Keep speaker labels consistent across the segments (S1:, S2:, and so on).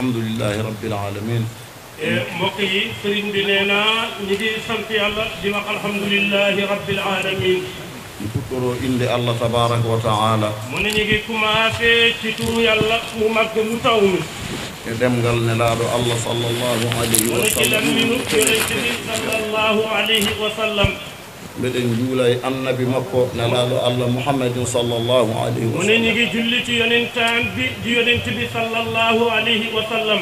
S1: alhamdulillahi rabbil alamin.
S2: mbokk yi sëriñ bi nee na ñu ngi sant yàlla di wax alhamdulillahi rabbil alamin.
S1: ñu puɗɗoro inde Allah tabaraka wa taala.
S2: mu ne ñu ngi commencé ci turu yàlla mu màgg mu taw mi.
S1: e ɗemgal nelaaɗo Allah sallallahu alayhi wa sallam.
S2: ci lamminu yonent bi sallallahu alayhi wa sallam.
S1: mbeɗen juula e annabi makko nelaaɗo Allah Muhammadin sallallahu alayhi wa sallam.
S2: mu ne ñu ngi julli ci yonentaan bi di yonent bi sallallahu alayhi wa sallam.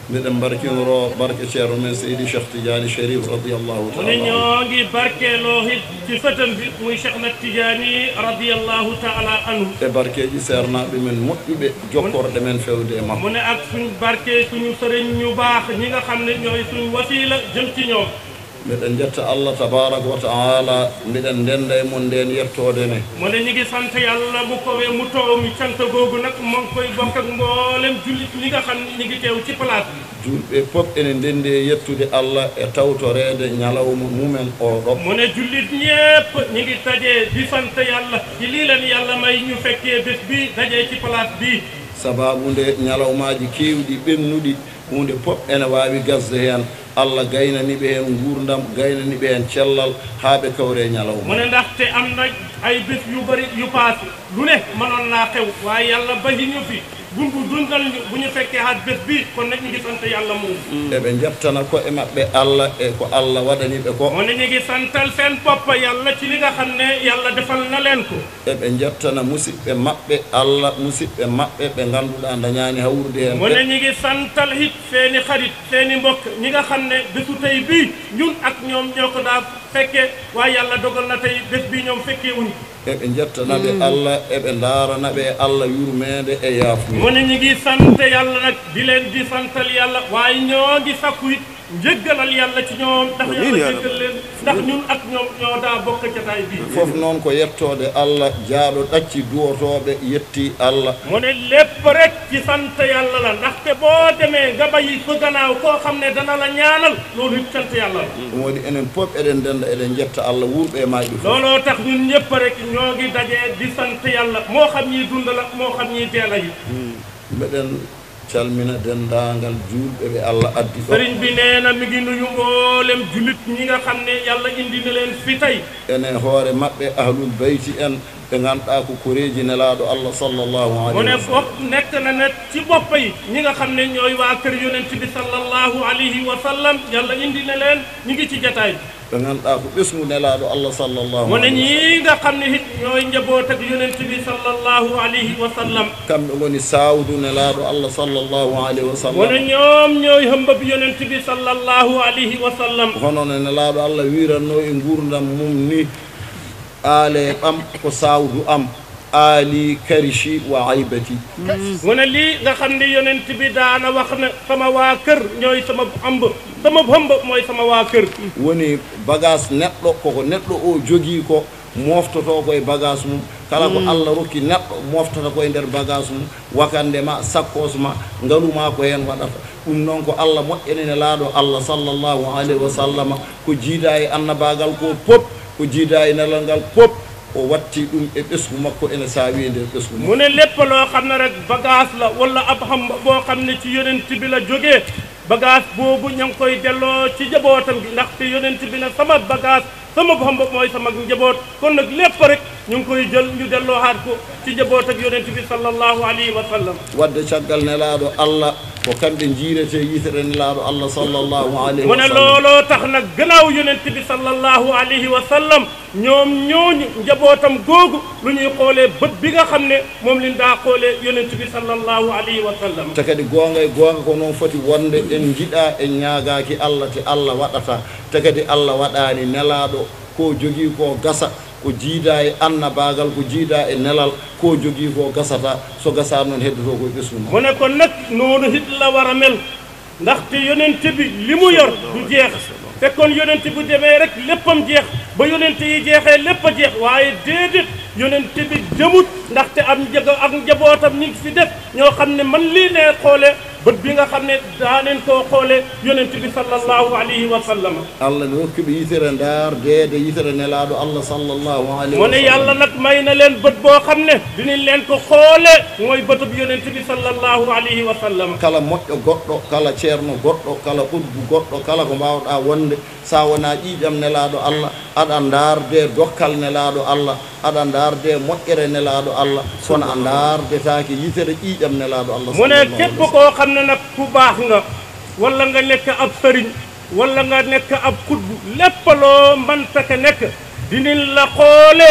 S1: mbeɗen barkinoro barke ceerno men Seydi Cheikh Tidiane Chérif radiyallahu taala.
S2: mu ne ñoo ngi barkeeloo it ci sëtam bi muy Cheikh Ahmed Tidiane radiyallahu taala anhu.
S1: e barkeeji seernaaɓe men moƴƴuɓe jokkorɗe men fewde e makko.
S2: mu ne ak suñ barke suñu sëriñ ñu baax ñi nga xam ne ñooy suñ wasiila jëm ci ñoom.
S1: mbeɗen jetta Allah tabaraka wa taala mbiɗen ndenda e mon nden yettode ne.
S2: mu ne ñu ngi sant yàlla bu ko wee mu toow mi cant googu nag moo ngi koy bokk ak mboolem jullit ñi nga xam ne ñu ngi teew ci place bi.
S1: julɓe fof ene ndendi e yettude Allah e tawtorede ñalawma mumen oɗo.
S2: mu ne jullit ñépp ñu ngi dajee di sant yàlla ci lii leen yàlla may ñu fekkee bés bi dajee ci place bi.
S1: sababu nde ñalawmaji kewɗi ɓennuɗi hunde fof ene wawi gasde hen Allah gaynaniɓe hen gurdam gaynaniɓe hen cellal haaɓe kawre ñalawma.
S2: mu ne ndaxte am na ay bés yu bari yu paase lu ne mënoon naa xew waaye yàlla bayi ñu fi bundu dundal ñu bu ñu fekkee haat bés bi kon nag ñu ngi sant yàlla moom.
S1: eɓe jettana ko e maɓɓe Allah e ko Allah waɗaniɓe ko.
S2: mu ne ñu ngi santal seen bopp yàlla ci li nga xam ne yàlla defal na leen ko.
S1: eɓe jettana musidɓe maɓɓe Allah musidɓe maɓɓe ɓe ganduɗa dañani hawrude hen.
S2: mu ne ñu ngi santal hit seeni xarit seeni mbokk ñi nga xam ne bésu tey bii ñun ak ñoom ñoo ko daa fekkee waaye yàlla dogal na tey bés bii ñoom fekkee wuñ.
S1: eɓe jettanaɓe Allah eɓe daaranaɓe Allah yurmede e yaafo.
S2: mu ne ñu ngi sant yàlla nag di leen di santal yàlla waaye ñoo ngi sakku it njëggalal yàlla ci ñoom ndax yàlla jéggal leen ndax ñun ak ñoom ñoo daa bokk jataay bi
S1: fof noon ko yettode Allah jaaɗo ɗacci duwotoɓe yetti Allah.
S2: mu ne lépp rek ci sant yàlla la ndaxte boo demee nga bayi fa gannaaw koo xam ne dana la ñaanal loolu it sant yàlla la.
S1: ɗum waɗi enen fof eɗen ndenda eɗen jetta Allah wurɓe maaji fof.
S2: looloo tax ñun ñëpp rek ñoo ngi dajee di sant yàlla moo xam ñi dund la moo xam ñi dee la yi.
S1: mbeɗen calmina dendaangal juulɓe ɓe Allah addi ɗo.
S2: sëriñ bi nee na mi ngi nuyu mboolem julit ñi nga xam ne yàlla indi na leen fi tey.
S1: ene hoore maɓɓe ahlul bayti en ɓe ngannduɗaa ko koreeji nelaaɗo Allah sallallahu alayhi wa sallam.
S2: mu ne foofu nekk na ne ci bopp yi ñi nga xam ne ñooy waa kër yonent bi sallallahu alayhi wa sallam yàlla indi na leen ñu ngi ci jataay bi.
S1: ɓe ngannduɗaa ko ɓesgu nelaaɗo Allah sallallahu
S2: mu ne ñii nga xam ne it ñooy njaboot ak yonent bi sallallahu alayhi wa sallam.
S1: kamɓe ngoni saawdu nelaaɗo Allah sallallahu alayhi wa sallam.
S2: mu ne ñoom ñooy hëmbab yonent bi sallallahu alayhi wa sallam.
S1: hono no nelaaɗo Allah wiiratnoo e nguurdam mum ni aale ɓam ko saawdu am aali karishi wa aybati.
S2: mu ne lii nga xam ne yonent bi daana wax ne sama waa kër ñooy sama ëmb sama hëmb mooy sama waa kër.
S1: woni bagage neɗɗo koko neɗɗo o jogii ko moftoto koye bagage mum kala ko Allah rokki neɗɗo moftata koye nder bagage mum wakande ma sakkos ma ngaluma ko heen waɗata ɗum noon ko Allah moƴƴanine laaɗo Allah sallallahu alayhi wa sallam ko jiida e annabagal ko pop ko jiida e nelal ngal pop o watti ɗum e ɓesgu makko ene saawi e nder ɓesgu makko.
S2: mu ne lépp loo xam ne rek bagage la wala ab xam boo xam ne ci yonent bi la jógee bagage boobu ña ngi koy delloo ci njabootam gi ndaxte yonent bi ne sama bagage sama xam mooy sama njaboot kon nag lépp rek ñu ngi koy jël ñu delloo haat ko ci njaboot ak yonent bi sallallahu alayhi wa sallam.
S1: wadde caggal nelaaɗo Allah ko kamɓe jiirete yitere nelaaɗo Allah sallallahu alayhi wa
S2: mu ne
S1: sallam.
S2: looloo tax nag gannaaw yonent bi sallallahu alayhi wa sallam ñoom ñooñu njabootam googu lu ñuy xoolee bët bi nga xam ne moom lañ daa xoolee yonent bi sallallahu alayhi wa sallam.
S1: te kadi goonga e goonga ko noon foti wonde en jiɗa en ñaagaaki Allah te Allah waɗata te kadi Allah waɗaani nelaaɗo ko jogii ko gasa ko jiida e annabagal ko jiida e nelal ko jogii ko gasata so gasa noon heddoto koye ɓesgu ma.
S2: mu ne kon nag noonu hit la war a mel ndaxte yonent bi li mu yor du jeex fekkoon yonent bu demee rek léppam jeex ba yonent yi jeexee lépp a jeex waaye déedéet yonent bi demut ndaxte am ak njabootam ñi ngi fi def ñoo xam ne man lii nee xoole bët bi nga xam ne daaneen koo xoole yonent bi sallallahu alayhi wa sallam
S1: allah ne hokkiɓe yitere ndaar deede yitere nelaaɗo allah sallllahu alayhi
S2: mu ne yàlla nag may na leen bët boo xam ne dinañ leen ko xoole mooy bëtub yonent bi sallallahu alayhi wa sallam
S1: kala moƴƴo goɗɗo kala ceerno goɗɗo kala ɓurgu goɗɗo kala ko mbawɗa wonde sa wona ƴiiƴam nelaaɗo allah aɗa ndaarde dokkal nelaaɗo allah aɗa ndaarde moƴƴere nelaaɗo allah kono a ndaardetaake yitere ƴiiƴam nelaaɗo allah
S2: mu ne képp koo xam ne nag ku baax nga walla nga nekk ab sëriñ walla nga nekk ab xutbu lépp loo mëntaka nekk dinañ la xoole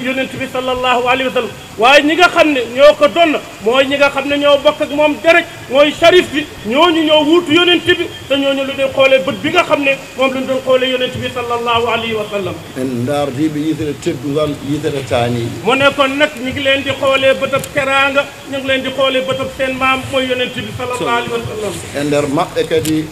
S2: yonent bi sallallahu alayhi wa sallam waaye ñi nga xam ne ñoo ko doon mooy ñi nga xam ne ñoo bokk ak moom deret mooy sharif bi ñooñu ñoo wuutu yonent bi te ñooñu lu doon xoolee bët bi nga xam ne moom lañ doon xoolee yonent bi sallallahu alayhi wa sallam
S1: en ndaardiɓe yitere teddugal yitere taaniɗi
S2: mu ne kon nag ñu ngi leen di xoolee bëtab teraanga ñu ngi leen di xoolee bëtab seen maam mooy yonent bi sallallahu alayhi wa sallam
S1: e nder maɓɓe kadi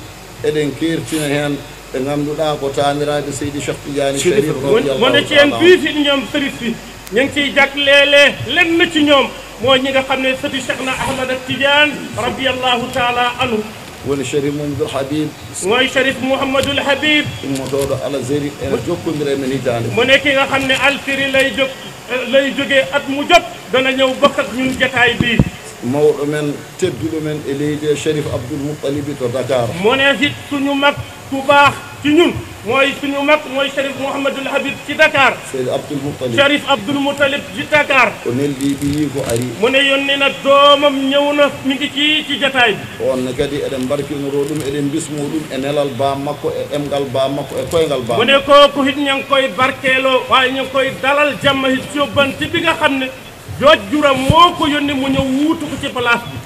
S1: eɗen kertina heen ɓe ngannduɗaa ko taaniraaɓe seydi Cheikh Tidiane Chérif
S2: mu ne ci yéen bii fi ñoom sërif fi ñu ngi ciy jagleele lenn ci ñoom mooy ñi nga xam ne sëti Cheikh na Ahmad Tidiane radiyallahu taala anhu
S1: woni Chérif Mouhamadoul Habib
S2: mooy Chérif Mouhamadoul Habib
S1: ummotooɗo Algérie ene jokkondira e men hitaande
S2: mu ne ki nga xam ne Algérie lay jógee at mu jot dana ñëw bokk ak ñun jataay bii
S1: mawɗo men tedduɗo men e leydi e Chérif Abdoul Moutalibi to Dakar
S2: mu ne it suñu mag ku baax ci ñun mooy suñu mag mooy Chérif Mouhamadoul Habib ci Dakar
S1: Seydi Abdoul Moutalib
S2: Chérif Abdoul Moutalib ci Dakar
S1: o nelliiɓe yii ko ari
S2: mu ne yónni na doomam ñëw na mi ngi ci jataay bi
S1: on ne kadi eɗen mbarkinoro ɗum eɗen bismo ɗum e nelal ba makko e ɗemgal ba makko e koyngal ba
S2: mu ne kooku it ña ngi koy barkeeloo waaye ñu ngi koy dalal jàmm it yóbbante bi nga xam ne jojjuram moo ko yónni mu ñëw wuutu ko ci place bi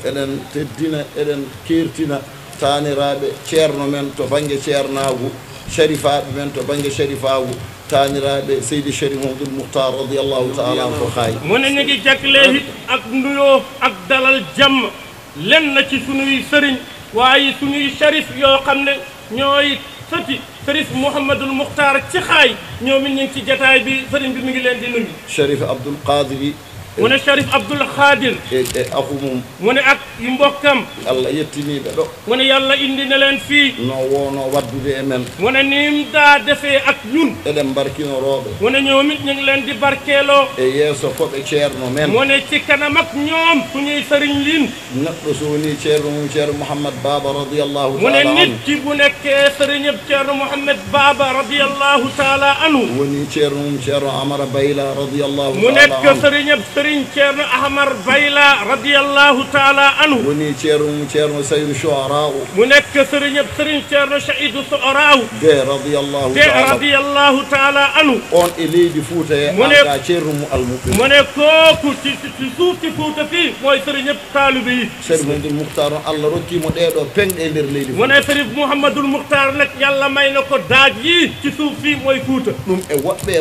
S1: eɗen teddina eɗen kertina taaniraaɓe ceerno men to baŋnge ceernaagu sharifaaɓe men to baŋnge sharifaagu taaniraaɓe seydi Chérif Mouhamadoul Mouhtar radiyallahu taala an ko xaay
S2: mu ne ñu ngi jagleel it ak nuyoo ak dalal jàmm len na ci sunuy sëriñ waaye sunuy sharif yoo xam ne ñooy sëti Chérif Mouhamadoul Mouhtar ci xaay ñoom it ñu ngi ci jataay bi sëriñ bi mi ngi leen di nuyu
S1: Chérif Abdoul Qadir
S2: mu ne Chérif Abdoul Khadir
S1: e aku mum
S2: mu ne ak yu mbokkam
S1: allah yettiniiɓe ɗo
S2: mu ne yàlla indi na leen fii
S1: no woono waddude e men
S2: mu ne nim daa defee ak ñun
S1: eɗen mbarkinorooɓe
S2: mu ne ñoom it ñu ngi leen di barkeeloo
S1: e yeeso koɓe ceerno men
S2: mu ne ci kanam ak ñoom suñuy sëriñ lin
S1: neɗɗo so woni ceerno mum ceerno Mouhamad Baba radiyallahu
S2: mu ne
S1: taala
S2: nit
S1: anhu
S2: ki bu nekkee sëriñëb ceerno Mouhamed Baba radiyallahu taala anhu
S1: woni ceerno mum ceerno Amara Bayla radiyallahu
S2: mu
S1: taala
S2: nekk
S1: anhu
S2: sëriñëb sëriñ ceerno Ahmar Bayla radiyallahu taala anhu
S1: woni ceerno mum ceerno Sayru Shuara
S2: mu nekk sëriñëb sëriñ ceerno Saïdou Sooraaw
S1: de radiyallahu
S2: de radiyallahu taala anhu
S1: on e leydi Fuuta e
S2: mu ne
S1: arga ceerno mum almuɓe
S2: mu ne kooku ci suuf ci Fuuta fii mooy sëriñëb taalibe yi
S1: Chérif Mouhamadoul Mouhtar on Allah rokkimo ɗeɗo penɗe e nder leydi
S2: mu ne Chérif Mouhamadoul Mouhtar nag yàlla may na ko daaj yi ci suuf fii mooy Fuuta
S1: ɗum e woɗɓe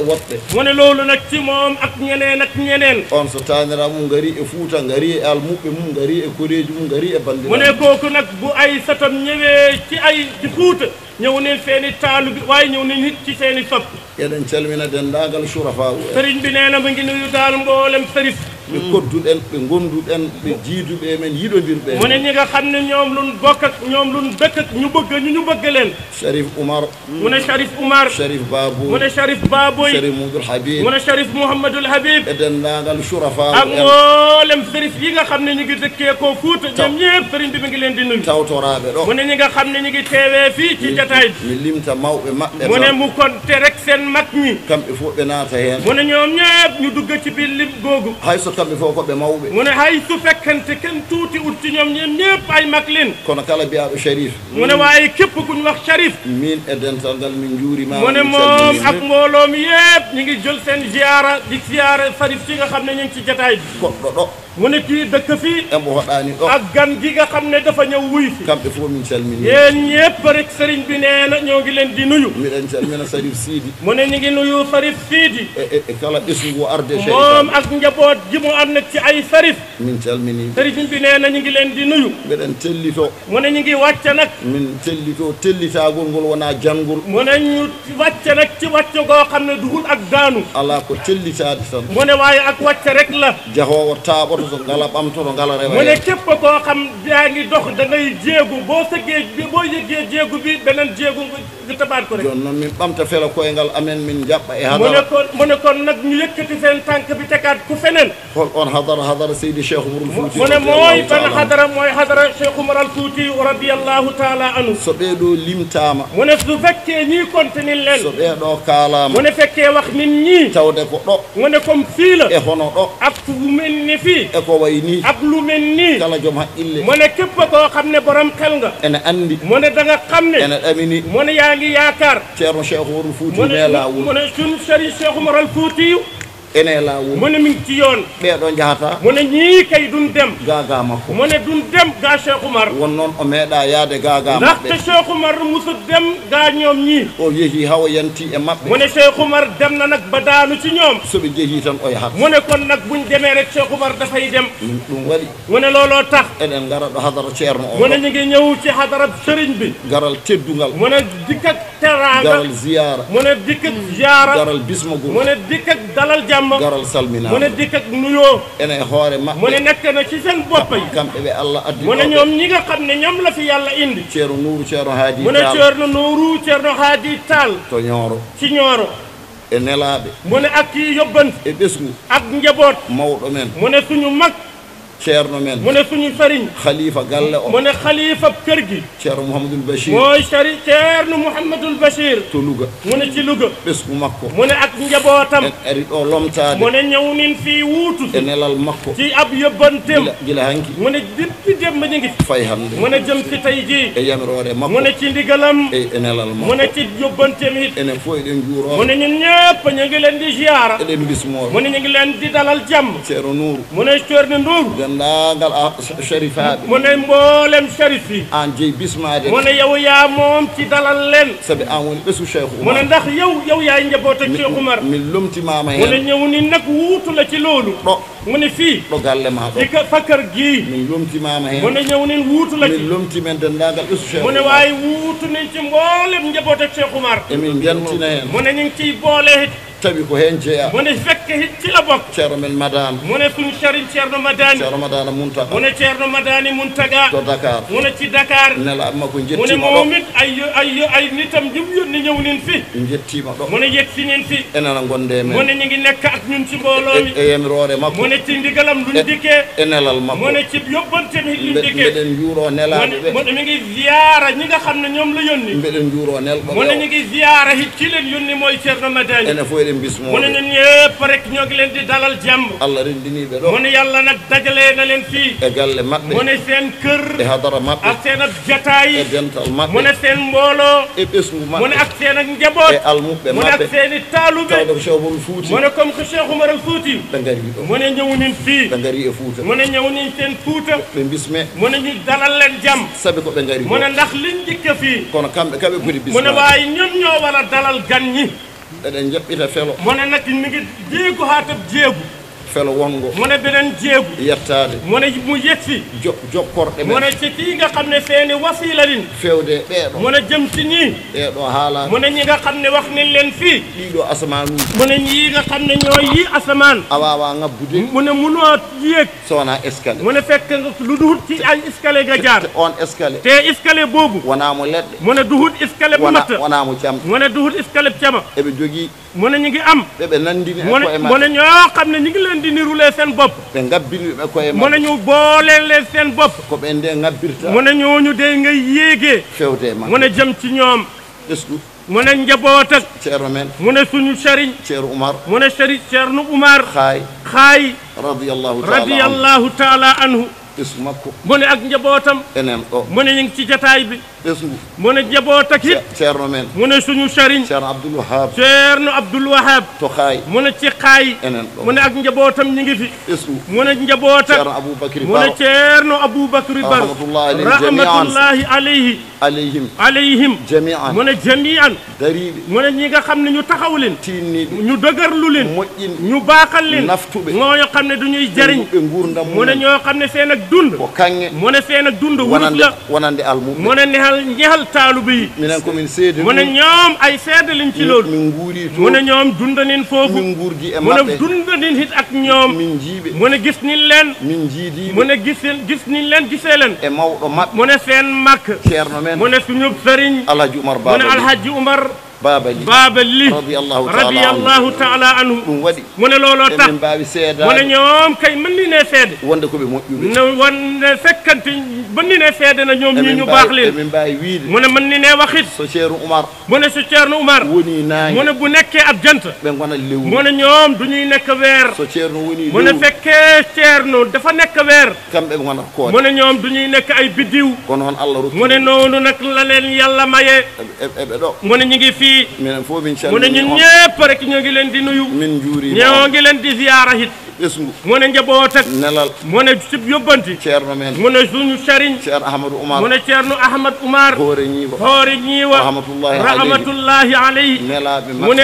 S2: mu ne loolu nag ci moom ak ñeneen
S1: on so taanira mum ngari e Fuuta ngari e almuɓe mum ngari e koreji mum ngari e bandiraɓe
S2: mu ne kooku nag bu ay satam ñëwee ci Fuuta ñëw neen seeni taalu bi waaye ñëw neen nit ci seeni sopp
S1: eɗen calmina dendagal surafa u
S2: sëriñ bi nee na mu ngi nuyu daal mboolem sërif
S1: ɓe kodduɗen ɓe gonduɗen ɓe jiiduɓe men yiɗodirɓe
S2: mu ne ñi nga xam ne ñoom luñ bokk ak ñoom luñ dëkk ak ñu bëgg leen
S1: Chérif Oumar
S2: mu ne Chérif Oumar
S1: Chérif Babou
S2: mu ne Chérif Baboy
S1: Chérif Mouhamadoul Habib
S2: mu ne Chérif Mouhamadoul Habib
S1: e dendagal surafa
S2: ak mboolem sërif yi nga xam ne ñu ngi dëkkee koo Fuuta ñoom ñëpp sëriñ bi mi ngi leen di nuyu
S1: tawtoraɓe ɗo
S2: mu ne ñi nga xam ne ñu ngi teewee fii ci jataay bi
S1: mi limta mawɓe maɓɓe
S2: mu ne mu konte rek seen mag ñi
S1: kamɓe fof ɓe naata hen
S2: mu ne ñoom ñëpp ñu dugg ci biir lim googu
S1: hayso kamɓe fof koɓe mawɓe
S2: mu ne hay su fekkante kenn tuuti ut ci ñoom ñëpp ay mag leen
S1: kono kala mbiyaɗo Chérif
S2: mu ne waaye képp ku ñu wax Chérif
S1: min e dental ngal min juurima
S2: mu ne moom ak mbooloo mi yëpp ñu ngi jël seen ziyaara di ziyaara Chérif ci nga xam ne ñu ngi ci jataay bi
S1: goɗɗo ɗo
S2: mu ne kii dëkk fii
S1: embo hoɗani ɗo
S2: ak gan gi nga xam ne dafa ñëw wuy fi
S1: kamɓe fof min calmini
S2: yéen ñëpp rek sëriñ bi nee na ñoo ngi leen di nuyu
S1: miɗen calmina Chérif Sidi
S2: mu ne ñu ngi nuyu Chérif Sidi
S1: e kala ɓesgu arde
S2: moom ak njaboot ji mu ànd ci ay Chérif
S1: min calmini
S2: sëriñ bi nee na ñu ngi leen di nuyu
S1: mbeɗen tellito
S2: mu ne ñu ngi wàcc nag
S1: min tellito tellitagol ngol wona jangol
S2: mu ne ñu wàcc nag ci wàcc goo xam ne dugul ak daanu
S1: ala ko tellitade tan
S2: mu ne waaye ak wàcc rek la
S1: jahowo taaɓoto so ngala ɓamtoto ngala rewa
S2: mu ne képp koo xam yaa ngi dox da ngay jéegu boo sëggee boo yëggee jéegu bi beneen jéegu nga tabaat ko rek
S1: joni noon min ɓamta fela koyngal amen min jaɓɓa e
S2: mu ne
S1: hadara
S2: kon mu ne kon nag ñu yëkkati seen tànk bi tegaat ku feneen
S1: hol on hadara seydi cheikh Umarul Fouti
S2: mu ne mooy ban hadara mooy hadara Cheikh Umar al Fouti radiyallahu taala anhu
S1: so ɓeeɗo limtama
S2: mu ne su fekkee ñii continue leen
S1: so ɓeeɗo kaalama
S2: mu ne fekkee wax nit ñi
S1: tawde ko ɗo
S2: mu ne comme fii la
S1: e hono ɗo
S2: ak lu mel ni fii
S1: e ko way ni
S2: ak lu mel nii
S1: kala joom haqqille
S2: mu ne képp koo xam ne borom xel nga
S1: ene andi
S2: mu ne da nga xam ne
S1: ene ɗamini
S2: mu ne yaa ngi yaakaar
S1: ceerno cheikh Umarul Fouti
S2: mu ne
S1: ne lawol
S2: mu ne suñu sëriñ Cheikh Umar al Fouti
S1: ene lawol
S2: mu ne mi ngi ci yoon
S1: ɓeeɗo jahata
S2: mu ne ñii kay duñ dem
S1: gaga makko
S2: mu ne duñ dem gaa Cheikh Umar
S1: won noon o meeɗa yaade gaga
S2: ndaxte
S1: maɓɓe
S2: Cheikh Umar musu dem gaa ñoom ñii
S1: o yeehi hawa yanti e maɓɓe
S2: mu ne Cheikh Umar dem na nag ba daanu ci ñoom
S1: soɓe jeehi tan o yahat
S2: mu ne kon nag buñ demee rek Cheikh Umar dafay dem
S1: min ɗum waɗi
S2: mu ne looloo tax
S1: eɗen ngara ɗo hadara ceerno o
S2: mu ne ñu ngi ñëw ci hadarab sëriñ bi
S1: garal teddugal
S2: mu ne dikk ak teraanga
S1: garal ziyara
S2: mu ne dikk ak ziyaara
S1: garal bismagol
S2: mu ne dikk ak dalal jàmm
S1: garal
S2: mu ne
S1: salminama
S2: dikk ak nuyoo
S1: ene e hoore
S2: mu ne
S1: maɓɓe
S2: nekk na ci seen bopp yi
S1: kamɓe ɓe Allah addi
S2: mu ne
S1: ɗo
S2: ñoom ñi nga xam ne ñoom la fi yàlla indi
S1: ceerno Nouru ceerno Haadi
S2: mu ne
S1: Taal
S2: Ceerno Nuuru Ceerno Haadi Taal
S1: to Ñooro
S2: ci Ñooro
S1: e nelaɓe
S2: mu ne ak kii yóbbant
S1: e ɓesgu
S2: ak njaboot
S1: mawɗo men
S2: mu ne suñu mag
S1: ceerno men
S2: mu ne suñu sëriñ
S1: khalifa galle o
S2: mu ne xalifa kër gi
S1: ceerno Mouhamadoul Bachir
S2: mooy sëriñ Ceerno Mouhamadul Bachir
S1: to Louga
S2: mu ne ci Louga
S1: ɓesgu makko
S2: mu ne ak njabootam
S1: en ari ɗo lomtade
S2: mu ne ñëw nin fii wuutu
S1: e nelal makko
S2: ci ab yóbbantem
S1: gila hanki
S2: mu ne depuis démb ñu ngi
S1: fay hande
S2: mu ne jëm ci tey jii
S1: e yamirore
S2: mu
S1: makko
S2: ne ci ndigalam
S1: e nelal
S2: mu
S1: makko
S2: ne ci yóbbantem it
S1: enen fof eɗen
S2: mu
S1: juuro
S2: ne ñun ñëpp ñu ngi leen di ziyaara
S1: eɗen bismoɓe
S2: mu ne ñu ngi leen di dalal jàmm
S1: ceerno Nouru
S2: mu ne Ceerno Nduur
S1: dendagal sharifaɓe
S2: mu ne mboolem sharif yi
S1: an jeeyi bismade
S2: mu ne yow yaa moom ci dalal leen
S1: saabi an woni ɓesu cheikh
S2: mu ne
S1: Oumar
S2: ndax yow yaay njaboot ak Cheikh Oumar
S1: min lomtimama
S2: mu ne
S1: hen
S2: ñëw ni nag wuutu la ci loolu
S1: ɗo
S2: mu ne fii
S1: ɗo galle ma ɗo
S2: ci fakkar gii
S1: min lomtimama
S2: mu
S1: hen
S2: ne ñëw nin wuutu la ci
S1: min lomtimen dendagal ɓesu cheikh
S2: mu ne
S1: Oumar
S2: waaye wuutu nañ ci mboolem njaboot ak Cheikh Oumar
S1: emin jantina hen
S2: mu ne ñu ngi ciy boole it
S1: tawi ko hen jeeya
S2: mu ne fekk it ci la bokk
S1: ceerno men madane
S2: mu ne suñu sëriñ Ceerno Madani
S1: ceerno madane Muntaka
S2: mu ne Ceerno Madani Muntaga
S1: to Dakar
S2: mu ne ci Dakar
S1: nelaɓe makko
S2: mu ne
S1: jettima
S2: moom
S1: ɗo
S2: it ay nitam jëm yónni ñëw nin fi
S1: jettima ɗo
S2: mu ne yegg si nin fi
S1: enana gonde
S2: mu
S1: men
S2: ne ñu ngi nekk ak ñun ci mbooloo mi
S1: e yamirore makko
S2: mu ne ci ndigalam luñ dikkee
S1: e nelal
S2: mu
S1: makko
S2: ne ci yóbbante mi luñ dikkee
S1: mbeɗen juuro nelaɓe ɓe
S2: mu ne mi ngi ziyaara ñi nga xam ne ñoom la yónni
S1: mbeɗen juuro nelɓo
S2: mu ne ñu
S1: ɓe
S2: ngi ziyaara it ci leen yónni mooy Ceerno Madani
S1: ene fof eɗen
S2: mu ne
S1: bismoɓe
S2: ñun ñëpp rek ñoo ngi leen di dalal jàmm
S1: Allah rendiniɓe ɗo
S2: mu ne yàlla nag dajalee na leen fii
S1: e galle maɓɓe
S2: mu ne seen kër
S1: e hadara maɓɓe
S2: ak seen ab jataay
S1: e dental
S2: mu
S1: maɓɓe
S2: ne seen mbooloo
S1: e ɓesgu
S2: mu ne
S1: maɓɓe
S2: ak seen ak njaboot
S1: e almuɓe
S2: mu ne ak
S1: maɓɓe
S2: seen i taalube
S1: tawde ko cheikh Oumar Fouti
S2: mu ne comme que Cheikh Oumar al Fouti
S1: ɓe gari ɗo
S2: mu ne ñëw nin fii
S1: ɓe gari e Fouta
S2: mu ne ñëw nin seen Fuuta
S1: ɓe bisme
S2: mu ne ñu dalal leen jàmm
S1: saabi ko ɓe gari
S2: mu ne
S1: ɗo
S2: ndax liñ dikk fii
S1: kono kamɓe kaɓe poti
S2: mu ne
S1: bismade
S2: waaye ñun ñoo war a dalal gan ñi
S1: eɗen jaɓɓita felo
S2: mu ne nag mi ngi jéegu haatab jéegu
S1: felo wongo
S2: mu ne beneen jéegu
S1: yettade
S2: mu ne mu yegsi
S1: jokkorɗe
S2: mu
S1: men
S2: ne ci kii nga xam ne seeni wasiila lin
S1: fewde ɓeeɗo
S2: mu ne jëm ci ñii
S1: ɗeɗo haalaɓe
S2: mu ne ñi nga xam ne wax nañ leen fii
S1: ɗiɗo asamanuji
S2: mu ne ñii nga xam ne ñooy yi asamaan
S1: a wawa ngabbude
S2: mu ne munoo yéeg
S1: so wona escale
S2: mu ne fekk nga lu duhut ci ay escalier nga jaar
S1: te on escale
S2: te escalier boobu
S1: wonamo leɗɗe
S2: mu ne duhut escalier bu matt
S1: wonamo camɗe
S2: mu ne duhut escalier cama
S1: eɓe jogui
S2: mu ne ñu ngi am
S1: ɓeɓe nandini e
S2: mu ne
S1: koye
S2: mu
S1: maɓɓe
S2: ne ñoo xam ne ñu ngi leen di nirulee seen bopp
S1: ɓe gabbiniɓe koye
S2: mu ne
S1: maɓɓe
S2: ñu booleen leen seen bopp
S1: ko ɓe nde gabbirta
S2: mu ne ñooñu de ngay yéegee
S1: fewde e
S2: mu
S1: maɓɓe
S2: ne jëm ci ñoom
S1: ɓesɗu
S2: mu ne njaboot ak
S1: ceerno men
S2: mu ne suñu sëriñ
S1: ceerno Oumar
S2: mu ne sëriñ Ceerno Oumar
S1: haay
S2: xaay
S1: radiyallahu taala
S2: radiyallahu taala anhu
S1: ɓesgu makko
S2: mu ne ak njabootam
S1: enen ɗo
S2: mu ne ñu ngi ci jataay bi
S1: ɓesgu
S2: mu ne njaboot ak it
S1: ceerno men
S2: mu ne suñu sëriñ
S1: ceerno Abdoul Wahab
S2: Ceerno Abdoul Wahab
S1: to haay
S2: mu ne ci xaay
S1: enen ɗo
S2: mu ne ak njabootam ñi ngi fi
S1: ɓesgu
S2: mu ne njaboot ak
S1: ceerno Aboubacry
S2: mu ne
S1: Baro
S2: Ceerno Aboubacry Baro
S1: rahmatullahi alayhim jami'an
S2: rahmatullahi alayhi
S1: alayhim
S2: jami'an mu
S1: jami'an
S2: ne jami'an
S1: dariɓe
S2: mu ne ñi nga xam ne ñu taxaw leen
S1: tinniɓe
S2: ñu dëgërlu leen
S1: moƴƴinɓe
S2: ñu baaxal leen
S1: naftuɓe
S2: ñoo xam ne du ñuy jariñ
S1: ɓe gurdam
S2: mu ne ñoo xam ne seen ak dund
S1: ko kanŋe
S2: mu ne seen ak dund wurus la
S1: wonande almuɓe
S2: mu ne ñexal taaluba yi
S1: minen komin seede
S2: mu ne ñoom ay seede lañ ci loolu
S1: min nguuri to
S2: mu ne ñoom dundanin foofu
S1: min nguurdi e
S2: mu ne
S1: maɓɓe
S2: dundanin hit ak ñoom
S1: min jiiɓe
S2: mu ne gis niñ leen
S1: min jiidiɓe
S2: mu ne gis niñ leen gisee leen
S1: e mawɗo maɓɓe
S2: mu ne seen màkk
S1: ceerno men
S2: mu ne suñu sëriñ
S1: alhaji oumar
S2: mu ne
S1: baba
S2: alhaji Umar
S1: babali
S2: Babali
S1: radiyallahu
S2: taala anhu
S1: ɗum waɗi
S2: mu ne looloo tax
S1: emin mbawi
S2: mu ne
S1: seedade
S2: ñoom kay mën ni ne seede
S1: wonde koɓe moƴƴuɓe
S2: ne wonde fekkante mën ni ne seede na ñoom ñi ñu baax leen
S1: emin mbawi wiide
S2: mu ne mën ni ne waxit
S1: so ceerno oumar
S2: mu ne su Ceerno Umar
S1: woni naange
S2: mu ne bu nekkee ab jant
S1: ɓe gona lewru
S2: mu ne ñoom du ñuy nekk weer
S1: so ceerno woni
S2: mu ne
S1: lewru
S2: fekkee Ceerno dafa nekk weer
S1: kamɓe ɓe gona koode
S2: mu ne ñoom du ñuy nekk ay biddiw
S1: kono noon allah rokki
S2: mu ne noonu nag la leen yàlla maye
S1: eɓe ɗo
S2: mu ne ñu ngi fii
S1: minen fof min
S2: mu ne
S1: calmini
S2: ñun
S1: on
S2: ñëpp rek ñoo ngi leen di nuyu
S1: min juurima
S2: ñoo ngi leen di ziyaara hit
S1: ɓesngu
S2: mu ne njaboot ak
S1: nelal
S2: mu ne ci yóbbanti
S1: ceerno men
S2: mu ne suñu sëriñ
S1: ceerno ahmadou oumar
S2: mu ne Ceerno Ahmad Umar
S1: hoore ñiiwa
S2: hoore ñiiwa rahmatullahi alayhi
S1: nelaɓe
S2: mu ne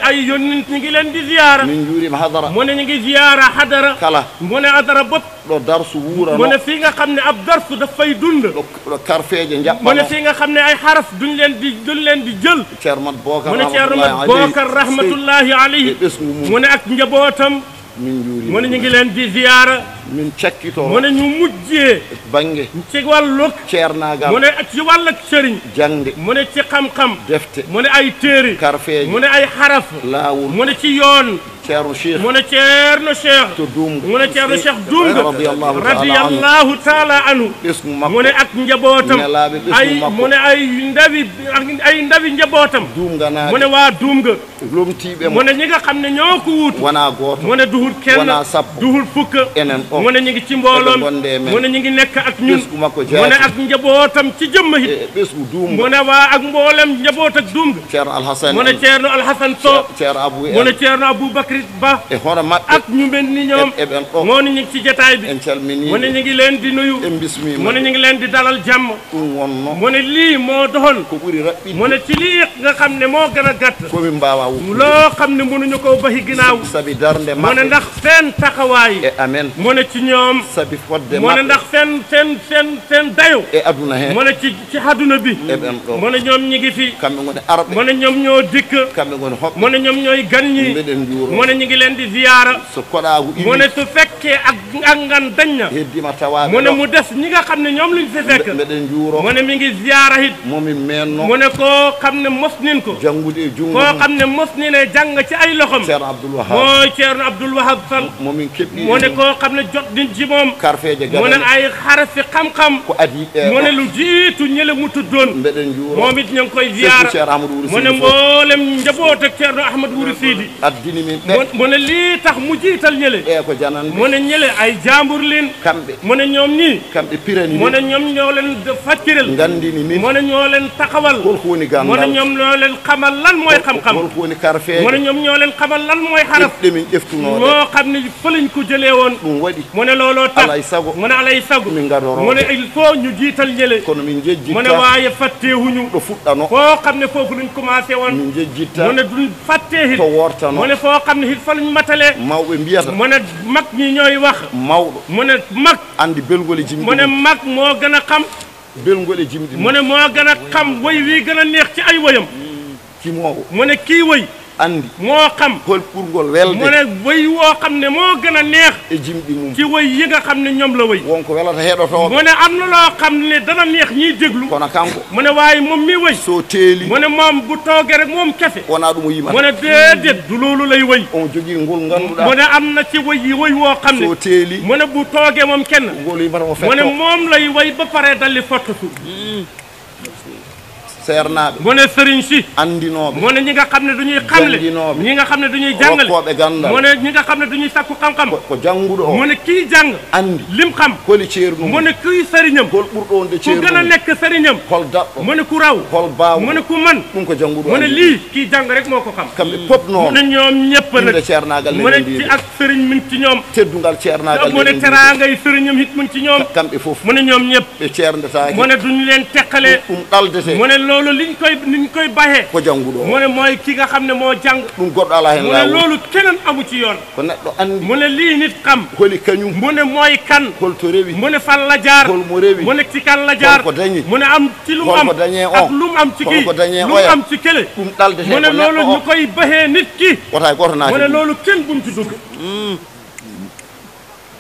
S2: ay yónnent ñu ngi leen di ziyaara
S1: min juurima hadara
S2: mu ne ñu ngi ziyaara hadara
S1: kala
S2: mu ne hadara bopp
S1: ɗo darsu wuurano
S2: mu ne fii nga xam ne ab darsu dafay dund
S1: ɗo karfeje
S2: mu ne
S1: jaɓɓano
S2: fii nga xam ne ay xaraf duñ leen di jël
S1: ceerno mat bocar
S2: mu ne Ceerno Mat Bocar rahmatullahi alayhi
S1: ɓesgu mum
S2: mu ne ak njabootam
S1: min juurima
S2: mu ne ñu ngi leen di ziyaara
S1: min cakkito
S2: mu ne ñu mujjee
S1: bange
S2: ci wàllug
S1: ceernagam
S2: mu ne ci wàllug sëriñ
S1: jangde
S2: mu ne ci xam-xam
S1: defte
S2: mu ne ay téere
S1: karfeje
S2: mu ne ay xaraf
S1: laawol
S2: mu ne ci yoon
S1: ceerno cheikh
S2: mu ne Ceerno Cheikh
S1: to Dumga
S2: mu ne Ceerno Cheikh Dumga radiyallahu taala anhu
S1: ɓesgu makko
S2: mu ne ak njabootam
S1: nelaaɓe ɓesgu
S2: ay
S1: makko
S2: mu ne ay ndawi njabootam
S1: Dumganaɓe
S2: mu ne waa Dumga
S1: lomtiɓe
S2: mu ne ñi nga xam ne ñoo ko wuutu
S1: wona goto
S2: mu ne duhul kenn
S1: wona sappo
S2: duhul fukk
S1: enen o
S2: mu ne ñu ngi ci mbooloom
S1: eɓe gonde men
S2: mu ne ñu ngi nekk ak ñun
S1: ɓesgu makko
S2: mu ne ak njabootam ci jëmm hit
S1: e ɓesgu Dumga
S2: mu ne waa ak mboolem njaboot ak Dumga
S1: ceerno alhassane
S2: mu ne Ceerno Alhasan Sow
S1: ceerno abou
S2: mu ne Ceerno Aboubacry Ba
S1: e hono maɓɓe
S2: ak ñu mel ni ñoom
S1: eɓen ɗo
S2: moo ne ñu ngi ci jataay bi
S1: en calmini
S2: mu ne ñu ngi leen di nuyu
S1: en bismima
S2: mu ne ñu ngi leen di dalal jàmm
S1: ɗum wonno
S2: mu ne lii moo doxoon
S1: ko ɓuuri raɓɓinde
S2: mu ne ci lii nga xam ne moo gën a gàtt
S1: komin mbawa wuppude
S2: loo xam ne mënuñu ko baxi ginnaaw
S1: sabi darde
S2: mu ne
S1: maɓɓe
S2: ndax seen taxawaay
S1: e amen
S2: mu ne ci ñoom
S1: sabi fodde
S2: mu ne
S1: maɓɓe
S2: ndax seen dayo
S1: e aduna he
S2: mu ne ci àdduna bi
S1: eɓen ɗo
S2: mu ne ñoom ñi ngi fi
S1: kamɓe goni arɓe
S2: mu ne ñoom ñoo dikk
S1: kamɓe goni hoɓɓe
S2: mu ne ñoom ñooy gan ñi
S1: mbeɗen juuro
S2: mu ne ñu ngi leen di ziyaara
S1: so koɗagu
S2: mu
S1: iwi
S2: ne su fekkee ak ngan dañ na
S1: heddima tawaɓe
S2: mu ne
S1: ɗo
S2: mu des ñi nga xam ne ñoom lañ fi fekk
S1: mbeɗen juuro
S2: mu ne mi ngi ziyaara hit
S1: momin menno
S2: mu ne koo xam ne mos nin ko
S1: janngude e jungo
S2: koo xam ne mos ni ne jàng ci ay loxom
S1: ceerno abdoul wahab
S2: mooy Ceerno Abdoul Wahab Sall
S1: momin keɓɗi
S2: mu ne koo xam ne jot din ci moom
S1: karfeje
S2: mu ne
S1: gadane
S2: ay xarafi xam-xam
S1: ko adi
S2: mu ne lu jiitu ñële mu tuddoon
S1: mbeɗen juuro
S2: moom it ñu ngi koy ziyaara
S1: ceerno amadou wuri
S2: mu ne mboolem njaboot ak Ceerno Ahmad Wuri Sidi
S1: addini min ɓe
S2: mu ne lii tax mu jiital ñële
S1: e ko janande
S2: mu ne ñële ay jàmbur leen
S1: kamɓe
S2: mu ne ñoom ñii
S1: kamɓe pirani
S2: mu ne ñoom ñoo leen facciral
S1: gandini min
S2: mu ne ñoo leen taxawal
S1: holko woni
S2: mu ne
S1: gandal
S2: ñoom ñoo leen xamal lan mooy xam-xam
S1: holko woni karfeje
S2: mu ne ñoom ñoo leen xamal lan mooy xaraf
S1: ƴefɗe min ƴeftunode
S2: moo xam ne fa lañ ko jëlee woon
S1: ɗum waɗi
S2: mu ne looloo tax
S1: alay sago
S2: mu ne alay sago
S1: min gadoro
S2: mu ne il faut ñu jiital ñële
S1: kono min
S2: mu ne
S1: jejjitta
S2: waaye fàtteewuñu
S1: ɗo fuɗɗano
S2: foo xam ne foofu lañ commencé woon
S1: min jejjitta
S2: mu ne duñ fàttee hit
S1: to wortano
S2: mu ne foo xam ne hit fa lañ matalee
S1: mawɓe mbiyata
S2: mu ne mag ñi ñooy wax
S1: mawɗo
S2: mu ne mag
S1: andi belgol e jimɗi
S2: mu ne mag moo gën a xam
S1: belgol e jimɗi
S2: mu ne moo gën a xam woy wii gën a neex ci ay woyam
S1: kimowo
S2: mu ne kii woy
S1: andi
S2: moo xam
S1: hol ɓurgol welde
S2: mu ne woy woo xam ne moo gën a neex
S1: e jimɗi mum
S2: ci woy yi nga xam ne ñoom la woy
S1: wonko welata heɗotoɓe
S2: mu ne am na loo xam ne dana neex ñiy déglu
S1: kono kanko
S2: mu ne waaye moom mi woy
S1: so teeli
S2: mu ne moom bu toogee rek moom kese
S1: wona ɗum o
S2: mu
S1: yimata
S2: ne déedéet du loolu lay woy
S1: on jogui ngol
S2: mu
S1: ganduɗa
S2: ne am na ci woy yi woy woo xam
S1: so
S2: ne
S1: teeli
S2: mu ne bu toogee moom kenn
S1: ngol yimata o
S2: mu
S1: fetto
S2: ne moom lay woy ba pare dalli fottatu
S1: sernaɓe
S2: mu ne sëriñ si
S1: andinoɓe
S2: mu ne ñi nga xam ne duñuy xamle
S1: Janginoɓe.
S2: ñi nga xam ne duñuy jàngale
S1: rokkoɓe gandal
S2: mu ne ñi nga xam ne duñuy sakku xam-xam
S1: ko jangguɗo o
S2: mu ne kii jàng
S1: andi
S2: lim xam
S1: holi ceernu
S2: mu ne kuy sëriñam
S1: hol ɓurɗo wonde
S2: ku gën a
S1: ceernu
S2: nekk sëriñam
S1: hol daɗɗo
S2: mu ne ku raw
S1: hol bawo
S2: mu ne ku man
S1: ɗum ko jangguɗo
S2: mu ne
S1: andi
S2: lii kii jàng rek moo ko xam
S1: kamɓe pop
S2: mu
S1: noon
S2: ne ñoom ñëpp
S1: inde
S2: nag
S1: ceernagal
S2: mu ne
S1: lenen
S2: ci
S1: ndiɗo
S2: ak sëriñ mi ngi ci ñoom
S1: teddugal ceernagal
S2: mu ne teraangay sëriñam it mu ngi ci ñoom
S1: kamɓe foof
S2: mu ne ñoom ñëpp
S1: ɓe ceerdetaki
S2: mu ne duñu leen teqale
S1: ɗum ɗaldete
S2: mu ne loolu liñ koy baxee
S1: ko jannguɗo
S2: mu ne mooy ki nga xam ne moo jàng
S1: ɗum goɗɗo ala hen
S2: mu ne
S1: laawol
S2: loolu keneen amu ci yoon
S1: ko neɗɗo andi
S2: mu ne lii nit xam
S1: holi kañum
S2: mu ne mooy kan
S1: holto rewi
S2: mu ne fan la jaar
S1: holmo rewi
S2: mu ne ci kan la jaar
S1: holko dañi
S2: mu ne am ci lu mu am
S1: holko dañe o
S2: ak lu mu am ci kii
S1: holko dañe
S2: lu mu
S1: oya
S2: am ci kële
S1: ɗum ɗaldete
S2: mu ne
S1: ko
S2: loolu
S1: neɗɗo
S2: ñu
S1: o
S2: koy baxee nit ki
S1: wota goto naati
S2: mu ne loolu kenn bum ci dugg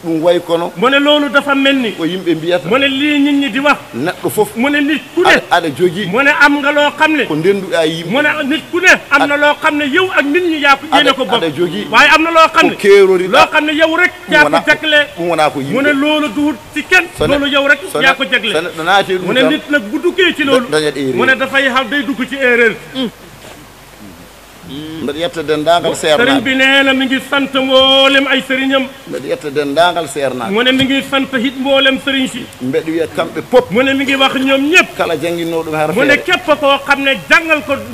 S1: ɗum way kono
S2: mu ne loolu dafa mel ni
S1: ko yimɓe mbiyata
S2: mu ne lii nit ñi di wax
S1: neɗɗo fof
S2: mu ne nit ku ne
S1: aɗa jogii
S2: mu ne am nga loo xam ne
S1: ko ndenduɗa yimɓe
S2: mu ne nit ku ne am na loo xam ne yow ak nit ñi yaa ko yéene ko bokk
S1: aɗa jogii
S2: waaye am na loo xam
S1: ko
S2: ne
S1: keeroriɗa
S2: loo xam ne yow rek yaa ko jagle
S1: ɗum wona ko
S2: mu ne
S1: yimɓe
S2: loolu duhut ci kenn loolu yow rek yaa ko jagle
S1: so neɗɗo naati
S2: mu
S1: ɗum
S2: ne
S1: tan
S2: nit nag bu duggee ci loolu
S1: dañat erreur
S2: mu ne dafay xam day dugg ci erreur
S1: mbeɗa yetta dendagal
S2: sëriñ
S1: seernaɓe
S2: bi nee na mi ngi sant mboolem ay sëriñam
S1: mbeɗa yetta dendagal seernaɓe
S2: mu ne mi ngi sant hit mboolem sëriñ si
S1: mbeɗa wiya kamɓe pop
S2: mu ne mi ngi wax ñoom ñëpp
S1: kala jangguinno ɗum har
S2: mu ne
S1: feere
S2: képp koo xam ne